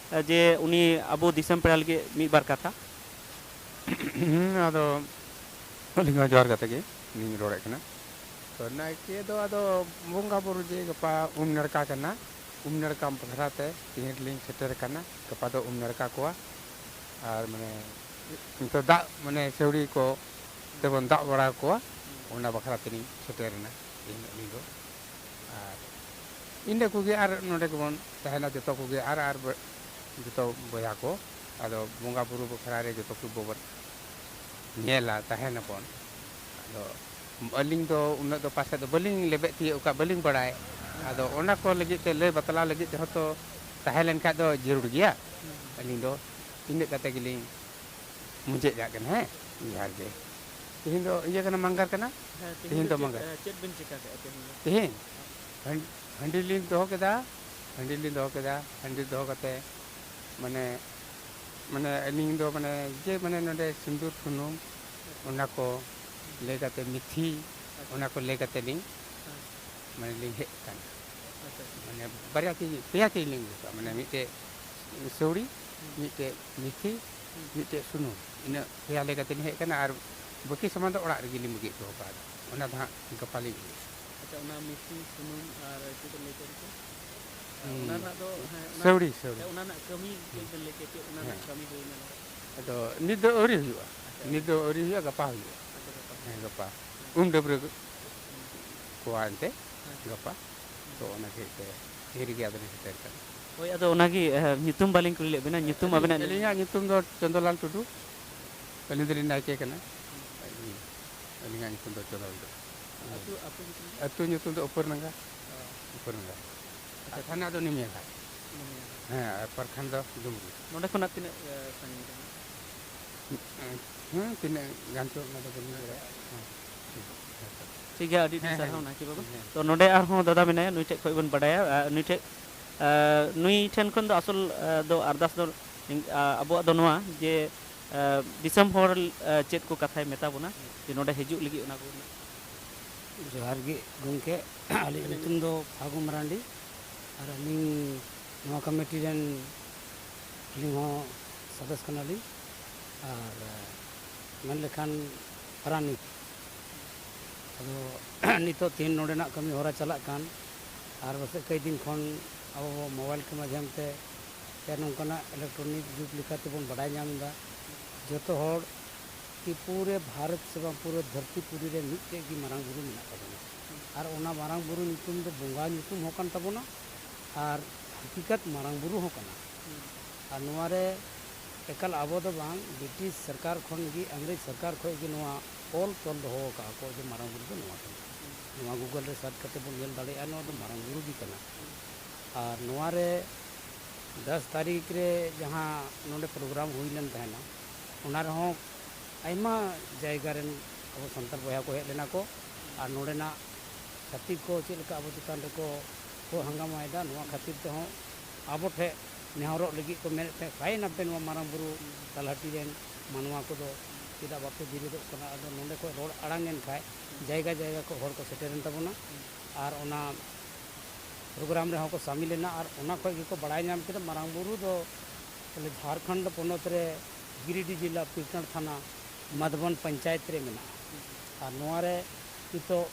ᱡᱮ ᱩᱱᱤ ᱟᱵᱚ ᱫᱤᱥᱚᱢ ᱯᱮᱲᱟ ᱞᱟᱹᱜᱤᱫ ᱢᱤᱫ ᱵᱟᱨ ᱠᱟᱛᱷᱟ᱾ ᱦᱩᱸ, ᱟᱫᱚ ᱟᱹᱞᱤᱧ ᱦᱚᱸ ᱡᱚᱦᱟᱨ ᱠᱟᱛᱮ ᱜᱮ ᱞᱤᱧ ᱨᱚᱲᱮᱫ ᱠᱟᱱᱟ᱾ ᱛᱚ ᱱᱟᱭᱠᱮ ᱫᱚ ᱟᱫᱚ ᱵᱚᱸᱜᱟ ᱵᱩᱨᱩ ᱡᱮ ᱜᱟᱯᱟ ᱩᱢ ᱱᱟᱲᱠᱟ ᱠᱟᱱᱟ, ᱩᱢ ᱱᱟᱲᱠᱟ ᱵᱟᱠᱷᱨᱟ ᱛᱮ ᱛᱮᱦᱮᱧ ᱨᱮᱞᱤᱧ ᱥᱮᱴᱮᱨ ᱟᱠᱟᱱᱟ᱾ ᱜᱟᱯᱟ ᱫᱚ ᱩᱢ ᱱᱟᱲᱠᱟ ᱠᱚᱣᱟ, ᱟᱨ ᱢᱟᱱᱮ ᱱᱤᱛᱚᱜ ᱫᱟᱜ ᱢᱟᱱᱮ ᱥᱟᱹᱣᱲᱤ ᱠᱚ ᱛᱮᱵᱚᱱ ᱫᱟᱜ ᱵᱟᱲᱟ ᱠᱚᱣᱟ, ᱚᱱᱟ ᱵᱟᱠᱷᱨᱟ ᱛᱮᱞᱤᱧ ᱥᱮᱴᱮᱨ ᱮᱱᱟ ᱛᱮᱦᱮᱧ ᱟᱹᱞᱤᱧ ᱫᱚ᱾ ᱟᱨ ᱤᱱᱟᱹ ᱠᱚᱜᱮ, ᱟᱨ ᱱᱚᱰᱮ ᱜᱮᱵᱚᱱ ᱛᱟᱦᱮᱱᱟ ᱡᱚᱛᱚ ᱠᱚᱜᱮ, ᱟᱨ ᱟᱨ ᱵᱚ-, ᱡᱚᱛᱚ ᱵᱚᱭᱦᱟ ᱠᱚ᱾ ᱟᱫᱚ ᱵᱚᱸᱜᱟ ᱵᱩᱨᱩ ᱵᱟᱠᱷᱨᱟ ᱨᱮ ᱡᱚᱛᱚ ᱠᱚ ᱵᱚᱱ ᱧᱮᱞᱟ, ᱛᱟᱦᱮᱱᱟᱵᱚᱱ᱾ ᱟᱫᱚ ᱟᱹᱞᱤᱧ ᱫᱚ ᱩᱱᱟᱹᱜ ᱫᱚ ᱯᱟᱥᱮᱡ ᱫᱚ ᱵᱟᱹᱞᱤᱧ ᱞᱮᱵᱮᱫ ᱛᱤᱭᱳᱜ ᱠᱟᱜ, ᱵᱟᱹᱞᱤᱧ ᱵᱟᱲᱟᱭ᱾ ᱟᱫᱚ ᱚᱱᱟ ᱠᱚ ᱞᱟᱹᱜᱤᱫ ᱛᱮ, ᱞᱟᱹᱭ ᱵᱟᱛᱞᱟᱣ ᱞᱟᱹᱜᱤᱫ ᱛᱮᱦᱚᱸ ᱛᱚ ᱛᱟᱦᱮᱸ ᱞᱮᱱ ᱠᱷᱟᱡ ᱫᱚ ᱡᱟᱹᱨᱩᱲ ᱜᱮᱭᱟ᱾ ᱟᱹᱞᱤᱧ ᱫᱚ ᱤᱱᱟᱹᱜ ᱠᱟᱛᱮ ᱜᱮᱞᱤᱧ ᱢᱩᱪᱟᱹᱫ ᱠᱟᱜ ᱠᱟᱱᱟ᱾ ᱦᱮᱸ, ᱡᱚᱦᱟᱨ ᱜᱮ᱾ ᱛᱮᱦᱮᱧ ᱫᱚ ᱤᱭᱟᱹ ᱠᱟᱱᱟ, ᱢᱟᱸᱜᱟᱨ ᱠᱟᱱᱟ᱾ ᱦᱮᱸ, ᱛᱮᱦᱮᱧ ᱛᱮᱦᱮᱧ ᱫᱚ ᱫᱚ ᱪᱮᱫ, ᱢᱟᱸᱜᱟᱨ᱾ ᱮ, ᱪᱮᱫ ᱵᱮᱱ ᱪᱮᱠᱟ ᱠᱮᱫᱼᱟ ᱛᱮᱦᱮᱧ ᱫᱚ? ᱛᱮᱦᱮᱧ ᱦᱟᱺᱰ-, ᱦᱟᱺᱰᱤ ᱞᱤᱧ ᱫᱚᱦᱚ ᱠᱮᱫᱟ, ᱦᱟᱺᱰᱤ ᱞᱤᱧ ᱫᱚᱦᱚ ᱠᱮᱫᱟ᱾ ᱦᱟᱺᱰᱤ ᱫᱚᱦᱚ ᱠᱟᱛᱮ ᱢᱟᱱᱮ, ᱢᱟᱱᱮ ᱟᱹᱞᱤᱧ ᱫᱚ ᱢᱟᱱᱮ ᱡᱮ ᱢᱟᱱᱮ ᱱᱚᱰᱮ ᱥᱤᱸᱫᱩᱨ ᱥᱩᱱᱩᱢ ᱚᱱᱟ ᱠᱚ ᱞᱟᱹᱭ ᱠᱟᱛᱮ ᱢᱤᱛᱷᱤ, ᱟᱪᱪᱷᱟ᱾ ᱚᱱᱟ ᱠᱚ ᱞᱟᱹᱭ ᱠᱟᱛᱮ ᱞᱤᱧ ᱦᱮᱸ᱾ ᱢᱟᱱᱮ ᱞᱤᱧ ᱦᱮᱡ ᱟᱠᱟᱱᱟ᱾ ᱟᱪᱪᱷᱟ, ᱟᱪᱪᱷᱟ᱾ ᱢᱟᱱᱮ ᱵᱟᱨᱭᱟ ᱛᱮ, ᱯᱮᱭᱟ ᱛᱮ ᱞᱤᱧ ᱟᱹᱜᱩ ᱠᱟᱜᱼᱟ, ᱢᱟᱱᱮ ᱦᱩᱸ᱾ ᱢᱤᱫᱴᱮᱡ ᱥᱟᱹᱣᱲᱤ, ᱦᱩᱸ᱾ ᱢᱤᱫᱴᱮᱡ ᱢᱤᱛᱷᱤ, ᱦᱩᱸ᱾ ᱢᱤᱫᱴᱮᱡ ᱥᱩᱱᱩᱢ, ᱤᱱᱟᱹ ᱯᱮᱭᱟ ᱞᱟᱹᱭ ᱠᱟᱛᱮ ᱞᱤᱧ ᱦᱮᱡ ᱟᱠᱟᱱᱟ᱾ ᱟᱨ ᱵᱟᱹᱠᱤ ᱥᱟᱢᱟᱱ ᱫᱚ ᱚᱲᱟᱜ ᱨᱮᱜᱮ ᱞᱤᱧ ᱵᱟᱹᱜᱤ ᱦᱚᱴᱚ ᱠᱟᱜᱼᱟ᱾ ᱚᱱᱟ ᱫᱚ ᱦᱟᱸᱜ ᱜᱟᱯᱟ ᱞᱤᱧ ᱟᱹᱜᱩᱭᱟ᱾ ᱟᱪᱪᱷᱟ, ᱚᱱᱟ ᱢᱤᱛᱷᱤ ᱥᱩᱱᱩᱢ ᱟᱨ ᱪᱮᱫ ᱵᱮᱱ ᱞᱟᱹᱭ ᱠᱮᱫ ᱞᱮᱠᱟ? ᱦᱩᱸ᱾ ᱚᱱᱟ ᱨᱮᱱᱟᱜ ᱫᱚ, ᱦᱮᱸ, ᱚᱱᱟ, ᱥᱟᱹᱣᱲᱤ, ᱥᱟᱹᱣᱲᱤ᱾ ᱦᱮᱸ, ᱚᱱᱟ ᱨᱮᱱᱟᱜ ᱠᱟᱹᱢᱤ ᱠᱟᱹᱡ ᱦᱮᱸ᱾ ᱵᱮᱱ ᱞᱟᱹᱭ ᱠᱮᱫ, ᱪᱮᱫ ᱚᱱᱟ ᱨᱮᱱᱟᱜ ᱦᱮᱸ᱾ ᱠᱟᱹᱢᱤ ᱦᱩᱭᱱᱟ ᱱᱚᱰᱮ? ᱟᱫᱚ ᱱᱤᱛ ᱫᱚ ᱟᱹᱣᱨᱤ ᱦᱩᱭᱩᱜᱼᱟ᱾ ᱟᱪᱪᱷᱟ᱾ ᱱᱤᱛ ᱫᱚ ᱟᱹᱣᱨᱤ ᱦᱩᱭᱩᱜᱼᱟ, ᱜᱟᱯᱟ ᱦᱩᱭᱩᱜᱼᱟ᱾ ᱟᱪᱪᱷᱟ, ᱜᱟᱯᱟ᱾ ᱦᱮᱸ, ᱜᱟᱯᱟ᱾ ᱩᱢ ᱰᱟᱹᱵᱽᱨᱟᱹ ᱠᱚᱣᱟ ᱮᱱᱛᱮ ᱦᱮᱸ᱾ ᱜᱟᱯᱟ᱾ ᱛᱚ, ᱚᱱᱟ ᱠᱷᱟᱹᱛᱤᱨ ᱛᱮ ᱛᱮᱦᱮᱧ ᱨᱮᱜᱮ ᱟᱫᱚ ᱞᱤᱧ ᱥᱮᱴᱮᱨ ᱠᱟᱱᱟ᱾ ᱦᱳᱭ, ᱟᱫᱚ ᱚᱱᱟᱜᱮ, ᱮ, ᱧᱩᱛᱩᱢ ᱵᱟᱹᱞᱤᱧ ᱠᱩᱞᱤ ᱞᱮᱫ ᱵᱮᱱᱟ, ᱧᱩᱛᱩᱢ ᱟᱹᱞᱤᱧ, ᱟᱵᱮᱱᱟᱜ ᱞᱟᱹᱭ ᱟᱹᱞᱤᱧᱟᱜ ᱵᱮᱱ᱾ ᱧᱩᱛᱩᱢ ᱫᱚ ᱪᱚᱱᱫᱚᱞᱟᱞ ᱴᱩᱰᱩ᱾ ᱟᱹᱞᱤᱧ ᱫᱚᱞᱤᱧ ᱱᱟᱭᱠᱮ ᱠᱟᱱᱟ᱾ ᱟᱹᱞᱤᱧᱟᱜ ᱧᱩᱛᱩᱢ ᱫᱚ ᱪᱚᱱᱫᱚᱞᱟᱞ ᱴᱩᱰᱩ᱾ ᱟᱹᱛᱩ, ᱟᱹᱛᱩ ᱧᱩᱛᱩᱢ ᱫᱚ? ᱟᱹᱛᱩ ᱧᱩᱛᱩᱢ ᱫᱚ ᱩᱯᱟᱹᱨ ᱱᱟᱝᱜᱟ᱾ ᱚ᱾ ᱩᱯᱟᱹᱨ ᱱᱟᱝᱜᱟ᱾ ᱟᱪᱪᱷᱟ᱾ ᱟᱨ ᱛᱷᱟᱱᱟ ᱫᱚ ᱱᱤᱢᱤᱭᱟ ᱜᱷᱟᱴ᱾ ᱱᱤᱢᱤᱭᱟ ᱜᱷᱟᱴ᱾ ᱦᱮᱸ, ᱟᱨ ᱯᱨᱚᱠᱷᱚᱸᱰ ᱫᱚ ᱰᱩᱢᱨᱤ᱾ ᱱᱚᱸᱰᱮ ᱠᱷᱚᱱᱟᱜ ᱛᱤᱱᱟᱹᱜ, ᱮ, ᱥᱟᱺᱜᱤᱧ ᱠᱟᱱᱟ? ᱦᱮᱸ, ᱛᱤᱱᱟᱹᱜ ᱜᱟᱱ ᱪᱚ ᱚᱱᱟ ᱫᱚ ᱵᱟᱹᱞᱤᱧ ᱵᱟᱲᱟᱭᱟ᱾ ᱦᱮᱸ᱾ ᱴᱷᱤᱠ ᱜᱮᱭᱟ, ᱟᱹᱰᱤ ᱟᱹᱰᱤ ᱦᱮᱸ, ᱦᱮᱸ᱾ ᱥᱟᱨᱦᱟᱣ ᱱᱟᱭᱠᱮ ᱵᱟᱵᱟ᱾ ᱦᱮᱸ᱾ ᱛᱚ ᱱᱚᱰᱮ ᱟᱨᱦᱚᱸ ᱫᱟᱫᱟ ᱢᱮᱱᱟᱭᱟ, ᱱᱩᱭ ᱴᱷᱮᱡ ᱠᱷᱚᱡ ᱵᱚᱱ ᱵᱟᱰᱟᱭᱟ᱾ ᱟᱨ ᱱᱩᱭ ᱴᱷᱮᱡ, ᱟᱨ ᱱᱩᱭ ᱴᱷᱮᱱ ᱠᱷᱚᱱ ᱫᱚ ᱟᱥᱚᱞ, ᱟᱨ ᱫᱚ ᱟᱨᱫᱟᱥ ᱫᱚ ᱱᱤᱝ-, ᱟᱨ ᱟᱵᱚᱣᱟᱜ ᱫᱚ ᱱᱚᱣᱟ ᱡᱮ, ᱟᱨ ᱫᱤᱥᱚᱢ ᱦᱚᱲ, ᱟᱨ ᱪᱮᱫ ᱠᱚ ᱠᱟᱛᱷᱟᱭ ᱢᱮᱛᱟ ᱵᱚᱱᱟ ᱡᱮ ᱱᱚᱰᱮ ᱦᱤᱡᱩᱜ ᱞᱟᱹᱜᱤᱫ, ᱚᱱᱟ ᱠᱚ ᱨᱮᱱᱟᱜ? ᱡᱚᱦᱟᱨ ᱜᱮ ᱜᱚᱢᱠᱮ, ᱟᱹᱞᱤᱧ ᱧᱩᱛᱩᱢ ᱫᱚ ᱯᱷᱟᱹᱜᱩ ᱢᱟᱨᱟᱱᱰᱤ᱾ ᱟᱨ ᱟᱹᱞᱤᱧ ᱱᱚᱣᱟ ᱠᱚᱢᱤᱴᱤ ᱨᱮᱱ, ᱟᱹᱞᱤᱧ ᱦᱚᱸ ᱥᱚᱫᱚᱥ ᱠᱟᱱᱟᱞᱤᱧ᱾ ᱟᱨ ᱢᱮᱱ ᱞᱮᱠᱷᱟᱱ ᱯᱟᱨᱟᱱᱤᱠ᱾ ᱟᱫᱚ ᱱᱤᱛᱚᱜ ᱛᱮᱦᱮᱧ ᱱᱚᱰᱮᱱᱟᱜ ᱠᱟᱹᱢᱤ ᱦᱚᱨᱟ ᱪᱟᱞᱟᱜ ᱠᱟᱱ, ᱟᱨ ᱯᱟᱥᱮᱡ ᱠᱚᱭᱮᱠ ᱫᱤᱱ ᱠᱷᱚᱱ ᱟᱵᱚ ᱢᱳᱵᱟᱭᱤᱞ ᱠᱚ ᱢᱟᱫᱽᱫᱷᱚᱢ ᱛᱮ ᱥᱮ ᱱᱚᱝᱠᱟᱱᱟᱜ ᱤᱞᱮᱠᱴᱨᱚᱱᱤᱠ ᱡᱩᱜᱽ ᱞᱮᱠᱟᱛᱮ ᱵᱚᱱ ᱵᱟᱰᱟᱭ ᱧᱟᱢ ᱮᱫᱟ᱾ ᱡᱚᱛᱚ ᱦᱚᱲ ᱠᱤ ᱯᱩᱨᱟᱹ ᱵᱷᱟᱨᱚᱛ ᱥᱮ ᱵᱟᱝ ᱯᱩᱨᱟᱹ ᱫᱷᱟᱹᱨᱛᱤ ᱯᱩᱨᱤ ᱨᱮ ᱢᱤᱫᱴᱮᱡ ᱜᱮ ᱢᱟᱨᱟᱝ ᱵᱩᱨᱩ ᱢᱮᱱᱟᱜ ᱛᱟᱵᱚᱱᱟ᱾ ᱟᱨ ᱚᱱᱟ ᱢᱟᱨᱟᱝ ᱵᱩᱨᱩ ᱧᱩᱛᱩᱢ ᱫᱚ ᱵᱚᱸᱜᱟ ᱧᱩᱛᱩᱢ ᱦᱚᱸ ᱠᱟᱱ ᱛᱟᱵᱚᱱᱟ, ᱟᱨ ᱦᱟᱹᱠᱤᱠᱟᱛ ᱢᱟᱨᱟᱝ ᱵᱩᱨᱩ ᱦᱚᱸ ᱠᱟᱱᱟ᱾ ᱟᱨ ᱱᱚᱣᱟ ᱨᱮ ᱮᱠᱟᱞ ᱟᱵᱚ ᱫᱚ ᱵᱟᱝ, ᱵᱨᱤᱴᱤᱥ ᱥᱚᱨᱠᱟᱨ ᱠᱷᱚᱱ ᱜᱮ, ᱤᱝᱨᱮᱡᱽ ᱥᱚᱨᱠᱟᱨ ᱠᱷᱚᱱ ᱜᱮ ᱱᱚᱣᱟ ᱚᱞ ᱛᱚᱞ ᱫᱚᱦᱚ ᱟᱠᱟᱫ ᱠᱚ ᱡᱮ ᱢᱟᱨᱟᱝ ᱵᱩᱨᱩ ᱫᱚ ᱱᱚᱣᱟ ᱠᱟᱱᱟ᱾ ᱱᱚᱣᱟ ᱜᱩᱜᱚᱞ ᱨᱮ ᱥᱟᱨᱪ ᱠᱟᱛᱮ ᱵᱚᱱ ᱧᱮᱞ ᱫᱟᱲᱮᱭᱟᱜᱼᱟ, ᱱᱚᱣᱟ ᱫᱚ ᱢᱟᱨᱟᱝ ᱵᱩᱨᱩ ᱜᱮ ᱠᱟᱱᱟ᱾ ᱟᱨ ᱱᱚᱣᱟ ᱨᱮ ᱫᱚᱥ ᱛᱟᱹᱨᱤᱠᱷ ᱨᱮ ᱡᱟᱦᱟᱸ ᱱᱚᱰᱮ ᱯᱨᱳᱜᱨᱟᱢ ᱦᱩᱭ ᱞᱮᱱ ᱛᱟᱦᱮᱱᱟ, ᱚᱱᱟ ᱨᱮᱦᱚᱸ ᱟᱭᱢᱟ ᱡᱟᱭᱜᱟ ᱨᱮᱱ ᱟᱵᱚ ᱥᱟᱱᱛᱟᱲ ᱵᱚᱭᱦᱟ ᱠᱚ ᱦᱮᱡ ᱞᱮᱱᱟ ᱠᱚ᱾ ᱟᱨ ᱱᱚᱰᱮᱱᱟᱜ ᱪᱷᱟᱹᱛᱤᱠ ᱠᱚ ᱪᱮᱫ ᱞᱮᱠᱟ ᱟᱵᱚ ᱪᱮᱛᱟᱱ ᱨᱮᱠᱚ ᱠᱚ ᱦᱟᱝᱜᱟᱢᱟᱭᱮᱫᱟ, ᱱᱚᱣᱟ ᱠᱷᱟᱹᱛᱤᱨ ᱛᱮᱦᱚᱸ ᱟᱵᱚ ᱴᱷᱮᱱ ᱱᱮᱦᱚᱨᱚᱜ ᱞᱟᱹᱜᱤᱫ ᱠᱚ ᱢᱮᱱᱮᱫ ᱛᱟᱦᱮᱸᱫ, ᱚᱠᱟᱭᱮᱱᱟᱯᱮ ᱱᱚᱣᱟ ᱢᱟᱨᱟᱝ ᱵᱩᱨᱩ ᱛᱟᱞᱦᱟᱴᱤ ᱨᱮᱱ ᱢᱟᱱᱣᱟ ᱠᱚᱫᱚ, ᱪᱮᱫᱟᱜ ᱵᱟᱯᱮ ᱵᱮᱨᱮᱫᱚᱜ ᱠᱟᱱᱟ? ᱟᱫᱚ ᱱᱚᱰᱮ ᱠᱷᱚᱱ ᱨᱚᱲ ᱟᱲᱟᱝ ᱮᱱ ᱠᱷᱟᱡ ᱡᱟᱭᱜᱟ ᱡᱟᱭᱜᱟ ᱠᱷᱚᱱ ᱦᱚᱲ ᱠᱚ ᱥᱮᱴᱮᱨᱮᱱ ᱛᱟᱵᱚᱱᱟ᱾ ᱟᱨ ᱚᱱᱟ ᱯᱨᱳᱜᱨᱟᱢ ᱨᱮᱦᱚᱸ ᱠᱚ ᱥᱟᱢᱤᱞ ᱮᱱᱟ᱾ ᱟᱨ ᱚᱱᱟ ᱠᱷᱚᱱ ᱜᱮᱠᱚ ᱵᱟᱲᱟᱭ ᱧᱟᱢ ᱠᱮᱫᱟ ᱢᱟᱨᱟᱝ ᱵᱩᱨᱩ ᱫᱚ ᱵᱚᱞᱮ ᱡᱷᱟᱲᱠᱷᱚᱸᱰ ᱯᱚᱱᱚᱛ ᱨᱮ ᱜᱤᱨᱤᱰᱤ ᱡᱮᱞᱟ ᱯᱤᱨᱠᱟᱸᱰ ᱛᱷᱟᱱᱟ ᱢᱟᱫᱷᱵᱚᱱ ᱯᱚᱧᱪᱟᱭᱮᱛ ᱨᱮ ᱢᱮᱱᱟᱜᱼᱟ᱾ ᱟᱨ ᱱᱚᱣᱟ ᱨᱮ ᱱᱤᱛᱚᱜ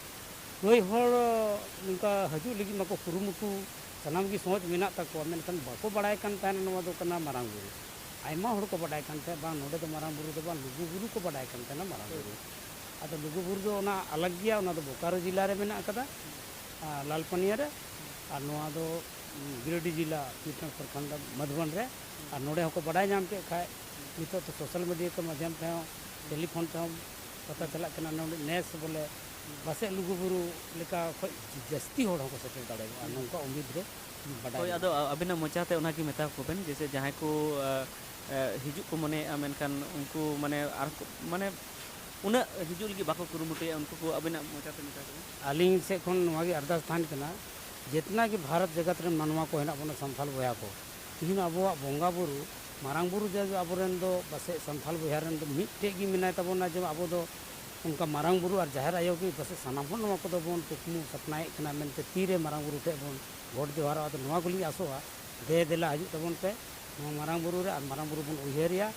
ᱠᱚᱭ ᱦᱚᱲ ᱱᱚᱝᱠᱟ ᱦᱤᱡᱩᱜ ᱞᱟᱹᱜᱤᱫ ᱢᱟᱠᱚ ᱠᱩᱨᱩᱢᱩᱴᱩ, ᱥᱟᱱᱟᱢ ᱜᱮ ᱥᱚᱪ ᱢᱮᱱᱟᱜ ᱛᱟᱠᱚᱣᱟ, ᱢᱮᱱᱠᱷᱟᱱ ᱵᱟᱠᱚ ᱵᱟᱲᱟᱭ ᱠᱟᱱ ᱛᱟᱦᱮᱱᱟ ᱱᱚᱣᱟ ᱫᱚ ᱠᱟᱱᱟ ᱢᱟᱨᱟᱝ ᱵᱩᱨᱩ᱾ ᱟᱭᱢᱟ ᱦᱚᱲ ᱠᱚ ᱵᱟᱰᱟᱭ ᱠᱟᱱ ᱛᱟᱦᱮᱸᱫ, ᱵᱟᱝ, ᱱᱚᱰᱮ ᱫᱚ ᱢᱟᱨᱟᱝ ᱵᱩᱨᱩ ᱫᱚ ᱵᱟᱝ, ᱞᱩᱜᱩ ᱵᱩᱨᱩ ᱠᱚ ᱵᱟᱰᱟᱭ ᱠᱟᱱ ᱛᱟᱦᱮᱱᱟ ᱢᱟᱨᱟᱝ ᱵᱩᱨᱩ᱾ ᱟᱫᱚ ᱞᱩᱜᱩ ᱵᱩᱨᱩ ᱫᱚ ᱚᱱᱟ ᱟᱞᱟᱜᱽ ᱜᱮᱭᱟ, ᱚᱱᱟ ᱫᱚ ᱵᱳᱠᱟᱨᱳ ᱡᱮᱞᱟ ᱨᱮ ᱢᱮᱱᱟᱜ ᱟᱠᱟᱫᱟ, ᱟᱨ ᱞᱟᱞᱯᱟᱱᱤᱭᱟ ᱨᱮ, ᱟᱨ ᱱᱚᱣᱟ ᱫᱚ, ᱩᱸ, ᱜᱤᱨᱤᱰᱤ ᱡᱮᱞᱟ, ᱯᱤᱨᱠᱟᱸᱰ ᱯᱨᱚᱠᱷᱚᱸᱰ ᱢᱚᱫᱷᱩᱵᱚᱱ ᱨᱮ᱾ ᱟᱨ ᱱᱚᱰᱮ ᱦᱚᱸᱠᱚ ᱵᱟᱰᱟᱭ ᱧᱟᱢ ᱠᱮᱫ ᱠᱷᱟᱡ, ᱱᱤᱛᱚᱜ ᱫᱚ ᱥᱳᱥᱟᱞ ᱢᱤᱰᱤᱭᱟ ᱠᱚ ᱢᱟᱫᱽᱫᱷᱚᱢ ᱛᱮᱦᱚᱸ, ᱴᱮᱞᱤᱯᱷᱳᱱ ᱛᱮᱦᱚᱸ ᱯᱟᱛᱟ ᱪᱟᱞᱟᱜ ᱠᱟᱱᱟ᱾ ᱱᱚᱰᱮ ᱱᱮᱥ ᱵᱚᱞᱮ ᱯᱟᱥᱮᱡ ᱞᱩᱜᱩ ᱵᱩᱨᱩ ᱞᱮᱠᱟ ᱠᱷᱚᱡ ᱡᱟᱹᱥᱛᱤ ᱦᱚᱲ ᱦᱚᱸᱠᱚ ᱥᱮᱴᱮᱨ ᱫᱟᱲᱮᱭᱟᱜᱼᱟ, ᱱᱚᱝᱠᱟ ᱩᱢᱤᱫ ᱨᱮ ᱵᱟᱰᱟᱭ ᱦᱳᱭ, ᱢᱮᱱᱟᱜᱼᱟ᱾ ᱟᱫᱚ ᱟ-, ᱟᱵᱤᱱᱟᱜ ᱢᱚᱪᱟ ᱛᱮ ᱚᱱᱟ ᱜᱮ ᱢᱮᱛᱟ ᱠᱚ ᱵᱮᱱ, ᱡᱮᱭᱥᱮ ᱡᱟᱦᱟᱸᱭ ᱠᱚ, ᱟ, ᱟ, ᱦᱤᱡᱩᱜ ᱠᱚ ᱢᱚᱱᱮᱭᱮᱫᱼᱟ, ᱢᱮᱱᱠᱷᱟᱱ ᱩᱱᱠᱩ ᱢᱟᱱᱮ ᱟᱨ ᱠᱚ, ᱢᱟᱱᱮ ᱩᱱᱟᱹᱜ ᱦᱤᱡᱩᱜ ᱞᱟᱹᱜᱤᱫ ᱵᱟᱠᱚ ᱠᱩᱨᱩᱢᱩᱴᱩᱭᱟ, ᱩᱱᱠᱩ ᱠᱚ ᱟᱵᱤᱱᱟᱜ ᱢᱚᱪᱟ ᱛᱮ ᱢᱮᱛᱟ ᱠᱚᱵᱤᱱ᱾ ᱟᱹᱞᱤᱧ ᱥᱮᱫ ᱠᱷᱚᱱ ᱱᱚᱣᱟ ᱜᱮ ᱟᱨᱫᱟᱥ ᱛᱟᱦᱮᱱ ᱠᱟᱱᱟ, ᱡᱮᱛᱱᱟ ᱜᱮ ᱵᱷᱟᱨᱚᱛ ᱡᱟᱠᱟᱛ ᱨᱮᱱ ᱢᱟᱱᱣᱟ ᱠᱚ ᱦᱮᱱᱟᱜ ᱵᱚᱱᱟ, ᱥᱟᱱᱛᱟᱲ ᱵᱚᱭᱦᱟ ᱠᱚ, ᱛᱤᱦᱤᱧ ᱟᱵᱚᱣᱟᱜ ᱵᱚᱸᱜᱟ ᱵᱩᱨᱩ, ᱢᱟᱨᱟᱝ ᱵᱩᱨᱩ ᱡᱮ ᱟᱵᱚᱨᱮᱱ ᱫᱚ ᱯᱟᱥᱮᱡ ᱥᱟᱱᱛᱟᱲ ᱵᱚᱭᱦᱟ ᱨᱮᱱ ᱫᱚ ᱢᱤᱫᱴᱮᱡ ᱜᱮ ᱢᱮᱱᱟᱭ ᱛᱟᱵᱚᱱᱟ, ᱡᱮ ᱟᱵᱚ ᱫᱚ ᱚᱱᱠᱟ ᱢᱟᱨᱟᱝ ᱵᱩᱨᱩ ᱟᱨ ᱡᱟᱦᱮᱨ ᱟᱭᱳ ᱜᱮ ᱯᱟᱥᱮᱡ ᱥᱟᱱᱟᱢ ᱦᱚᱲ ᱱᱚᱣᱟ ᱠᱚᱫᱚ ᱵᱚᱱ ᱠᱩᱠᱢᱩ ᱥᱟᱯᱱᱟᱭᱮᱫ ᱠᱟᱱᱟ ᱢᱮᱱᱛᱮ, ᱛᱤᱨᱮ ᱢᱟᱨᱟᱝ ᱵᱩᱨᱩ ᱴᱷᱮᱡ ᱵᱚᱱ ᱜᱚᱰ ᱡᱚᱦᱟᱨᱚᱜᱼᱟ᱾ ᱟᱫᱚ ᱱᱚᱣᱟ ᱜᱮᱞᱤᱧ ᱟᱥᱚᱜᱼᱟ, ᱫᱮ ᱫᱮᱞᱟ ᱦᱤᱡᱩᱜ ᱛᱟᱵᱚᱱ ᱯᱮ ᱱᱚᱣᱟ ᱢᱟᱨᱟᱝ ᱵᱩᱨᱩ ᱨᱮ, ᱟᱨ ᱢᱟᱨᱟᱝ ᱵᱩᱨᱩ ᱵᱚᱱ ᱩᱭᱦᱟᱹᱨᱮᱭᱟ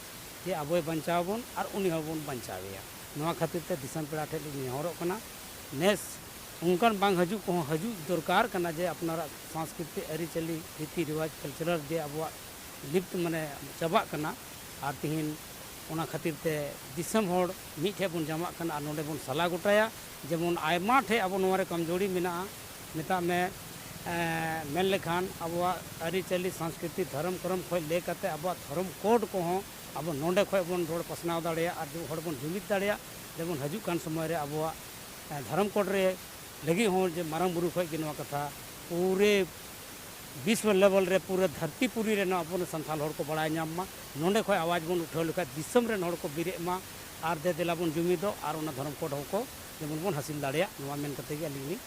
ᱡᱮ ᱟᱵᱚᱭ ᱵᱟᱧᱪᱟᱣ ᱵᱚᱱ ᱟᱨ ᱩᱱᱤ ᱦᱚᱸᱵᱚᱱ ᱵᱟᱧᱪᱟᱣᱮᱭᱟ᱾ ᱱᱚᱣᱟ ᱠᱷᱟᱹᱛᱤᱨ ᱛᱮ ᱫᱤᱥᱚᱢ ᱯᱮᱲᱟ ᱴᱷᱮᱡ ᱞᱤᱧ ᱱᱮᱦᱚᱨᱚᱜ ᱠᱟᱱᱟ, ᱱᱮᱥ ᱚᱱᱠᱟᱱ ᱵᱟᱝ ᱦᱤᱡᱩᱜ ᱠᱚᱦᱚᱸ ᱦᱤᱡᱩᱜ ᱫᱚᱨᱠᱟᱨ ᱠᱟᱱᱟ, ᱡᱮ ᱟᱯᱱᱟᱨᱟᱜ ᱥᱟᱝᱥᱠᱨᱤᱛᱤᱠ ᱟᱹᱨᱤᱪᱟᱹᱞᱤ, ᱨᱤᱛᱤ ᱨᱮᱣᱟᱡᱽ, ᱠᱟᱞᱪᱟᱨᱟᱞ ᱡᱮ ᱟᱵᱚᱣᱟᱜ ᱞᱤᱯᱛ ᱢᱟᱱᱮ ᱪᱟᱵᱟᱜ ᱠᱟᱱᱟ᱾ ᱟᱨ ᱛᱤᱦᱤᱧ ᱚᱱᱟ ᱠᱷᱟᱹᱛᱤᱨ ᱛᱮ ᱫᱤᱥᱚᱢ ᱦᱚᱲ ᱢᱤᱫ ᱴᱷᱮᱡ ᱵᱚᱱ ᱡᱟᱢᱟᱜ ᱠᱟᱱᱟ ᱟᱨ ᱱᱚᱰᱮ ᱵᱚᱱ ᱥᱟᱞᱟ ᱜᱚᱴᱟᱭᱟ᱾ ᱡᱮᱢᱚᱱ ᱟᱭᱢᱟ ᱴᱷᱮᱡ ᱟᱵᱚ ᱱᱚᱣᱟ ᱨᱮ ᱠᱚᱢᱡᱳᱨᱤ ᱢᱮᱱᱟᱜᱼᱟ, ᱢᱮᱛᱟᱜ ᱢᱮ, ᱮᱸ, ᱢᱮᱱ ᱞᱮᱠᱷᱟᱱ ᱟᱵᱚᱣᱟᱜ ᱟᱹᱨᱤᱪᱟᱹᱞᱤ, ᱥᱟᱝᱥᱠᱨᱤᱛᱤ, ᱫᱷᱚᱨᱚᱢ ᱠᱚᱨᱚᱢ ᱠᱷᱚᱡ ᱞᱟᱹᱭ ᱠᱟᱛᱮ ᱟᱵᱚᱣᱟᱜ ᱫᱷᱚᱨᱚᱢ ᱠᱳᱰ ᱠᱚᱦᱚᱸ ᱟᱵᱚ ᱱᱚᱰᱮ ᱠᱷᱚᱡ ᱵᱚᱱ ᱨᱚᱲ ᱯᱟᱥᱱᱟᱣ ᱫᱟᱲᱮᱭᱟᱜᱼᱟ ᱟᱨ ᱦᱚᱲ ᱵᱚᱱ ᱡᱩᱢᱤᱫ ᱫᱟᱲᱮᱭᱟᱜᱼᱟ᱾ ᱡᱮᱢᱚᱱ ᱦᱤᱡᱩᱜ ᱠᱟᱱ ᱥᱚᱢᱚᱭ ᱨᱮ ᱟᱵᱚᱣᱟᱜ, ᱮᱸ, ᱫᱷᱚᱨᱚᱢ ᱠᱳᱰ ᱨᱮ ᱞᱟᱹᱜᱤᱫ ᱦᱚᱸ ᱡᱮ ᱢᱟᱨᱟᱝ ᱵᱩᱨᱩ ᱠᱷᱚᱡ ᱜᱮ ᱱᱚᱣᱟ ᱠᱟᱛᱷᱟ ᱯᱩᱨᱟᱹ ᱵᱤᱥᱣᱚ ᱞᱮᱵᱮᱞ ᱨᱮ ᱯᱩᱨᱟᱹ ᱫᱷᱟᱹᱨᱛᱤ ᱯᱩᱨᱤ ᱨᱮᱱ ᱟᱵᱚ ᱥᱟᱱᱛᱟᱲ ᱦᱚᱲ ᱠᱚ ᱵᱟᱲᱟᱭ ᱧᱟᱢ ᱢᱟ᱾ ᱱᱚᱸᱰᱮ ᱠᱷᱚᱱ ᱟᱣᱟᱡᱽ ᱵᱚᱱ ᱩᱴᱷᱟᱹᱣ ᱞᱮᱠᱷᱟᱱ ᱫᱤᱥᱚᱢ ᱨᱮᱱ ᱦᱚᱲ ᱠᱚ ᱵᱮᱨᱮᱫ ᱢᱟ ᱟᱨ ᱫᱮ ᱫᱮᱞᱟ ᱵᱚᱱ ᱡᱩᱢᱤᱫᱚᱜ ᱟᱨ ᱚᱱᱟ ᱫᱷᱚᱨᱚᱢ ᱠᱳᱰ ᱦᱚᱸᱠᱚ ᱡᱮᱢᱚᱱ ᱵᱚᱱ ᱦᱟᱹᱥᱤᱞ ᱫᱟᱲᱮᱭᱟᱜ, ᱱᱚᱣᱟ ᱢᱮᱱ ᱠᱟᱛᱮ ᱜᱮ ᱟᱹᱞᱤᱧ ᱞᱤᱧ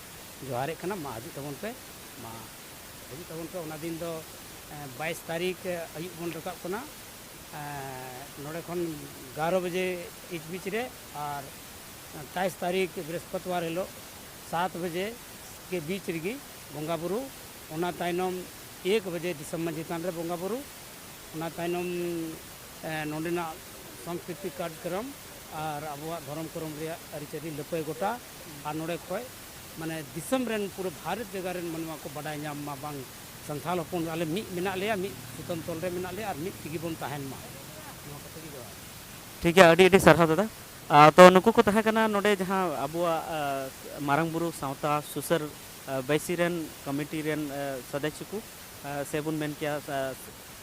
ᱡᱚᱦᱟᱨᱮᱫ ᱠᱟᱱᱟ᱾ ᱢᱟ ᱦᱤᱡᱩᱜ ᱛᱟᱵᱚᱱ ᱯᱮ, ᱢᱟ ᱦᱤᱡᱩᱜ ᱛᱟᱵᱚᱱ ᱯᱮ᱾ ᱚᱱᱟ ᱫᱤᱱ ᱫᱚ, ᱮᱸ, ᱵᱟᱭᱤᱥ ᱛᱟᱹᱨᱤᱠᱷ, ᱮᱸ, ᱟᱹᱭᱩᱵ ᱵᱚᱱ ᱨᱟᱠᱟᱵ ᱠᱟᱱᱟ, ᱮᱸ, ᱱᱚᱰᱮ ᱠᱷᱚᱱ ᱮᱜᱟᱨᱚ ᱵᱟᱡᱮ ᱤᱪ ᱵᱤᱪ ᱨᱮ ᱟᱨ ᱛᱮᱭᱤᱥ ᱛᱟᱹᱨᱤᱠᱷ ᱵᱨᱤᱦᱚᱥᱯᱚᱛᱤᱵᱟᱨ ᱦᱤᱞᱳᱜ ᱥᱟᱛ ᱵᱟᱡᱮ ᱠᱮ ᱵᱤᱪ ᱨᱮᱜᱮ ᱵᱚᱸᱜᱟ ᱵᱩᱨᱩ᱾ ᱚᱱᱟ ᱛᱟᱭᱱᱚᱢ ᱮᱠ ᱵᱟᱡᱮ ᱫᱤᱥᱚᱢ ᱢᱟᱹᱡᱷᱤ ᱛᱷᱟᱱ ᱨᱮ ᱵᱚᱸᱜᱟ ᱵᱩᱨᱩ᱾ ᱚᱱᱟ ᱛᱟᱭᱱᱚᱢ, ᱮ, ᱱᱚᱰᱮᱱᱟᱜ ᱥᱟᱝᱥᱠᱨᱤᱛᱤᱠ ᱠᱟᱨᱡᱚᱠᱨᱚᱢ ᱟᱨ ᱟᱵᱚᱣᱟᱜ ᱫᱷᱚᱨᱚᱢ ᱠᱚᱨᱚᱢ ᱨᱮᱭᱟᱜ ᱟᱹᱨᱤᱪᱟᱹᱞᱤ ᱞᱟᱹᱯᱟᱹᱭ ᱜᱚᱴᱟ᱾ ᱟᱨ ᱱᱚᱰᱮ ᱠᱷᱚᱡ ᱢᱟᱱᱮ ᱫᱤᱥᱚᱢ ᱨᱮᱱ ᱯᱩᱨᱟᱹ ᱵᱷᱟᱨᱚᱛ ᱡᱟᱭᱜᱟ ᱨᱮᱱ ᱢᱟᱱᱣᱟ ᱠᱚ ᱵᱟᱰᱟᱭ ᱧᱟᱢ ᱢᱟ, ᱵᱟᱝ ᱥᱟᱱᱛᱟᱲ ᱦᱚᱯᱚᱱ ᱟᱞᱮ ᱢᱤᱫ ᱢᱮᱱᱟᱜ ᱞᱮᱭᱟ, ᱢᱤᱫ ᱥᱩᱛᱟᱹᱢ ᱛᱚᱞ ᱨᱮ ᱢᱮᱱᱟᱜ ᱞᱮᱭᱟ ᱟᱨ ᱢᱤᱫ ᱛᱮᱜᱮ ᱵᱚᱱ ᱛᱟᱦᱮᱱ ᱢᱟ᱾ ᱱᱚᱣᱟ ᱠᱟᱛᱷᱟ ᱜᱮ ᱡᱚᱦᱟᱨ᱾ ᱴᱷᱤᱠ ᱜᱮᱭᱟ, ᱟᱹᱰᱤ ᱟᱹᱰᱤ ᱥᱟᱨᱦᱟᱣ ᱫᱟᱫᱟ᱾ ᱟ, ᱛᱚ ᱱᱩᱠᱩ ᱠᱚ ᱛᱟᱦᱮᱸ ᱠᱟᱱᱟ ᱱᱚᱰᱮ ᱡᱟᱦᱟᱸ ᱟᱵᱚᱣᱟᱜ, ᱟ, ᱢᱟᱨᱟᱝ ᱵᱩᱨᱩ ᱥᱟᱶᱛᱟ ᱥᱩᱥᱟᱹᱨ, ᱟ, ᱵᱟᱹᱭᱥᱤ ᱨᱮᱱ ᱠᱚᱢᱤᱴᱤ ᱨᱮᱱ, ᱟ, ᱥᱚᱫᱚᱥᱥᱚ ᱠᱚ, ᱟ, ᱥᱮ ᱵᱚᱱ ᱢᱮᱱ ᱠᱮᱭᱟ, ᱟ,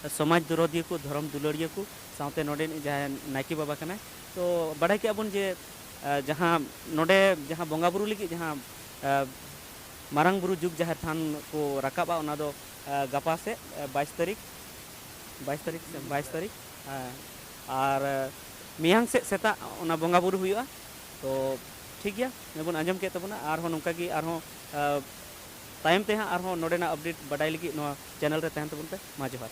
ᱥᱚᱢᱟᱡᱽ ᱫᱚᱨᱚᱫᱤᱭᱟᱹ ᱠᱚ, ᱫᱷᱚᱨᱚᱢ ᱫᱩᱞᱟᱹᱲᱤᱭᱟᱹ ᱠᱚ, ᱥᱟᱶᱛᱮ ᱱᱚᱰᱮᱱᱤᱡ ᱡᱟᱦᱟᱸᱭ ᱱᱟᱭᱠᱮ ᱵᱟᱵᱟ ᱠᱟᱱᱟᱭ᱾ ᱛᱚ ᱵᱟᱲᱟᱭ ᱠᱮᱜᱼᱟ ᱵᱚᱱ ᱡᱮ, ᱟ, ᱡᱟᱦᱟᱸ ᱱᱚᱰᱮ ᱡᱟᱦᱟᱸ ᱵᱚᱸᱜᱟ ᱵᱩᱨᱩ ᱞᱟᱹᱜᱤᱫ ᱡᱟᱦᱟᱸ, ᱟ, ᱢᱟᱨᱟᱝ ᱵᱩᱨᱩ ᱡᱩᱜᱽ ᱡᱟᱦᱮᱨ ᱛᱷᱟᱱ ᱠᱚ ᱨᱟᱠᱟᱵᱼᱟ, ᱚᱱᱟ ᱫᱚ, ᱟ, ᱜᱟᱯᱟ ᱥᱮᱫ, ᱟ, ᱵᱟᱭᱤᱥ ᱛᱟᱹᱨᱤᱠᱷ, ᱵᱟᱭᱤᱥ ᱛᱟᱹᱨᱤᱠᱷ ᱥᱮ ᱵᱟᱭᱤᱥ ᱛᱟᱹᱨᱤᱠᱷ, ᱦᱮᱸ᱾ ᱟᱨ, ᱟ, ᱢᱮᱭᱟᱝ ᱥᱮᱫ ᱥᱮᱛᱟᱜ ᱚᱱᱟ ᱵᱚᱸᱜᱟ ᱵᱩᱨᱩ ᱦᱩᱭᱩᱜᱼᱟ᱾ ᱛᱚ ᱴᱷᱤᱠ ᱜᱮᱭᱟ, ᱱᱤᱭᱟᱹ ᱵᱚᱱ ᱟᱸᱡᱚᱢ ᱠᱮᱫ ᱛᱟᱵᱚᱱᱟ᱾ ᱟᱨᱦᱚᱸ ᱱᱚᱝᱠᱟ ᱜᱮ ᱟᱨᱦᱚᱸ, ᱟ, ᱛᱟᱭᱚᱢ ᱛᱮ ᱦᱟᱸᱜ ᱟᱨᱦᱚᱸ ᱱᱚᱰᱮᱱᱟᱜ update ᱵᱟᱰᱟᱭ ᱞᱟᱹᱜᱤᱫ ᱱᱚᱣᱟ channel ᱨᱮ ᱛᱟᱦᱮᱱ ᱛᱟᱵᱚᱱ ᱯᱮ᱾ ᱢᱟ ᱡᱚᱦᱟᱨ᱾